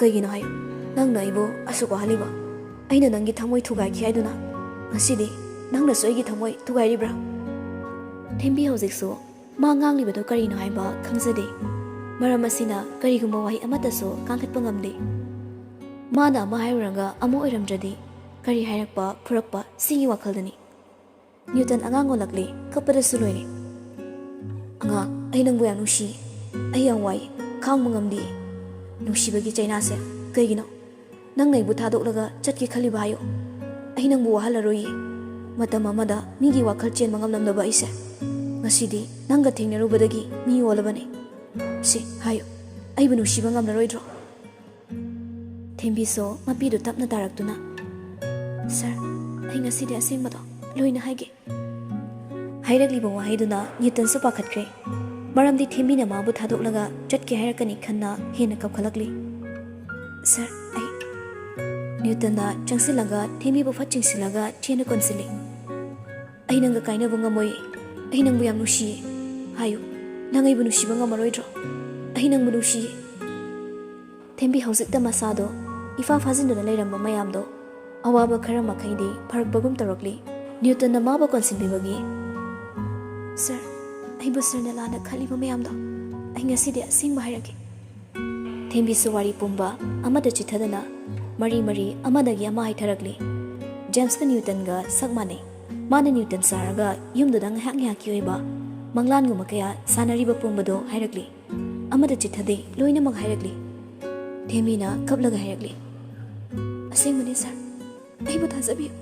"ꯀꯩꯒꯤꯅꯣ ꯍꯥꯏꯌꯨ? ꯅꯪꯅ ꯑꯩꯕꯨ ꯑꯁꯨꯛ ꯋꯥꯍꯜꯂꯤꯕ? ꯑꯩꯅ ꯅꯪꯒꯤ ꯊꯃꯣꯏ ꯊꯨꯒꯥꯏꯈꯤ ꯍꯥꯏꯗꯨꯅ ꯉꯁꯤꯗꯤ ꯅꯪꯅꯁꯨ ꯑꯩꯒꯤ ꯊꯃꯣꯏ ꯊꯨꯒꯥꯏꯔꯤꯕ꯭ꯔꯥ?" ꯊꯦꯝꯕꯤ ꯍꯧꯖꯤꯛꯁꯨ ꯃꯥ ꯉꯥꯡꯂꯤꯕꯗꯨ ꯀꯔꯤꯅꯣ ꯍꯥꯏꯕ ꯈꯪꯖꯗꯦ꯫ ꯃꯔꯝ ꯑꯁꯤꯅ ꯀꯔꯤꯒꯨꯝꯕ ꯋꯥꯍꯩ ꯑꯃꯠꯇꯁꯨ ꯀꯥꯡꯈꯠꯄ ꯉꯝꯗꯦ꯫ ꯃꯥꯅ ꯑꯃ ꯍꯥꯏꯔꯨꯔꯒ ꯑꯃ ꯑꯣꯏꯔꯝꯗ꯭ꯔꯗꯤ ꯀꯔꯤ ꯍꯥꯏꯔꯛꯄ ꯐꯨꯔꯛꯄ, ꯁꯤꯒꯤ ꯋꯥꯈꯜꯗꯅꯤ꯫ ꯅ꯭ꯌꯨꯇꯟ ꯑꯉꯥꯡ ꯑꯣꯜꯂꯛꯂꯦ, ꯀꯞꯄꯗꯁꯨ ꯂꯣꯏꯔꯦ꯫ "ꯑꯉꯥꯡ, ꯑꯩ ꯅꯪꯕꯨ ꯌꯥꯝ ꯅꯨꯡꯁꯤ꯫ ꯑꯩ ꯌꯥꯝ ꯋꯥꯏ, ꯈꯥꯡꯕ ꯉꯝꯗꯦ꯫ ꯅꯨꯡꯁꯤꯕꯒꯤ ꯆꯩꯅꯥꯁꯦ ꯀꯩꯒꯤꯅꯣ? ꯅꯪꯅ ꯑꯩꯕꯨ ꯊꯥꯗꯣꯛꯂꯒ ꯆꯠꯀꯦ ꯈꯜꯂꯤꯕ ꯍꯥꯏꯌꯨ? ꯑꯩ ꯅꯪꯕꯨ ꯋꯥꯍꯜꯂꯔꯣꯏꯌꯦ꯫ ꯃꯇꯝ ꯑꯃꯗ ꯃꯤꯒꯤ ꯋꯥꯈꯜ ꯆꯦꯟꯕ ꯉꯝꯂꯝꯗꯕ ꯑꯩꯁꯦ ꯉꯁꯤꯗꯤ ꯅꯪꯒ ꯊꯦꯡꯅꯔꯨꯕꯗꯒꯤ ꯃꯤ ꯑꯣꯜꯂꯕꯅꯦ꯫ ꯁꯤ ꯍꯥꯏꯌꯨ, ꯑꯩꯕꯨ ꯅꯨꯡꯁꯤꯕ ꯉꯝꯂꯔꯣꯏꯗ꯭ꯔꯣ?" ꯊꯦꯝꯕꯤꯁꯨ ꯃꯄꯤꯗꯨ ꯇꯞꯅ ꯇꯥꯔꯛꯇꯨꯅ, "ꯁꯥꯔ, ꯑꯩ ꯉꯁꯤꯗꯤ ꯑꯁꯦꯡꯕꯗꯣ ꯂꯣꯏꯅ ꯍꯥꯏꯒꯦ꯫" ꯍꯥꯏꯔꯛꯂꯤꯕ ꯋꯥꯍꯩꯗꯨꯅ ꯅ꯭ꯌꯨꯇꯟꯁꯨ ꯄꯥꯈꯠꯈ꯭ꯔꯦ꯫ ꯃꯔꯝꯗꯤ ꯊꯦꯝꯕꯤꯅ ꯃꯥꯕꯨ ꯊꯥꯗꯣꯛꯂꯒ ꯆꯠꯀꯦ ꯍꯥꯏꯔꯛꯀꯅꯤ ꯈꯟꯅ ꯍꯦꯟꯅ ꯀꯞꯈꯠꯂꯛꯂꯤ꯫ "ꯁꯥꯔ, ꯑꯩ," ꯅ꯭ꯌꯨꯇꯟꯅ ꯆꯪꯁꯤꯜꯂꯒ ꯊꯦꯝꯕꯤꯕꯨ ꯐꯠ ꯆꯤꯡꯁꯤꯜꯂꯒ ꯆꯦꯟꯅ ꯀꯣꯟꯁꯤꯜꯂꯤ꯫ "ꯑꯩ ꯅꯪꯒ ꯀꯥꯏꯅꯕ ꯉꯝꯃꯣꯏ꯫ ꯑꯩ ꯅꯪꯕꯨ ꯌꯥꯝ ꯅꯨꯡꯁꯤꯌꯦ꯫ ꯍꯥꯏꯌꯨ, ꯅꯪ ꯑꯩꯕꯨ ꯅꯨꯡꯁꯤꯕ ꯉꯝꯃꯔꯣꯏꯗ꯭ꯔꯣ? ꯑꯩ ꯅꯪꯕꯨ ꯅꯨꯡꯁꯤꯌꯦ꯫" ꯊꯦꯝꯕꯤ ꯍꯧꯖꯤꯛꯇ ꯃꯁꯥꯗꯣ ꯏꯐꯥ ꯐꯥꯖꯤꯟꯗꯨꯅ ꯂꯩꯔꯝꯕ ꯃꯌꯥꯝꯗꯣ ꯑꯋꯥꯕ ꯈꯔ ꯃꯈꯩꯗꯤ ꯐꯔꯛꯄꯒꯨꯝ ꯇꯧꯔꯛꯂꯤ꯫ ꯅ꯭ꯌꯨꯇꯟꯅ ꯃꯥꯕꯨ ꯀꯣꯟꯁꯤꯟꯕꯤꯕꯒꯤ, "ꯁꯥꯔ, ꯑꯩꯕꯨ ꯁꯥꯔꯅ ꯂꯥꯟꯅ ꯈꯜꯂꯤꯕ ꯃꯌꯥꯝꯗꯣ ꯑꯩ ꯉꯁꯤꯗꯤ ꯑꯁꯦꯡꯕ ꯍꯥꯏꯔꯒꯦ꯫" ꯊꯦꯝꯕꯤꯁꯨ ꯋꯥꯔꯤ ꯄꯨꯝꯕ ꯑꯃꯗ ꯆꯤꯊꯗꯅ ꯃꯔꯤ ꯃꯔꯤ ꯑꯃꯗꯒꯤ ꯑꯃ ꯍꯥꯏꯊꯔꯛꯂꯤ꯫ ꯖꯦꯝꯁꯀ ꯅ꯭ꯌꯨꯇꯟꯒ ꯁꯛ ꯃꯥꯟꯅꯩ꯫ ꯃꯥꯅ ꯅ꯭ꯌꯨꯇꯟ ꯁꯥꯔꯒ ꯌꯨꯝꯗꯨꯗ ꯉꯥꯏꯍꯥꯛ ꯉꯥꯏꯍꯥꯛꯀꯤ ꯑꯣꯏꯕ ꯃꯪꯂꯥꯟꯒꯨꯝꯕ ꯀꯌꯥ ꯁꯥꯟꯅꯔꯤꯕ ꯄꯨꯝꯕꯗꯣ ꯍꯥꯏꯔꯛꯂꯤ꯫ ꯑꯃꯗ ꯆꯤꯊꯗꯦ, ꯂꯣꯏꯅꯃꯛ ꯍꯥꯏꯔꯛꯂꯤ꯫ ꯊꯦꯝꯕꯤꯅ ꯀꯞꯂꯒ ꯍꯥꯏꯔꯛꯂꯤ, "ꯑꯁꯦꯡꯕꯅꯦ ꯁꯥꯔ, ꯑꯩꯕꯨ ꯊꯥꯖꯕꯤꯌꯨ꯫"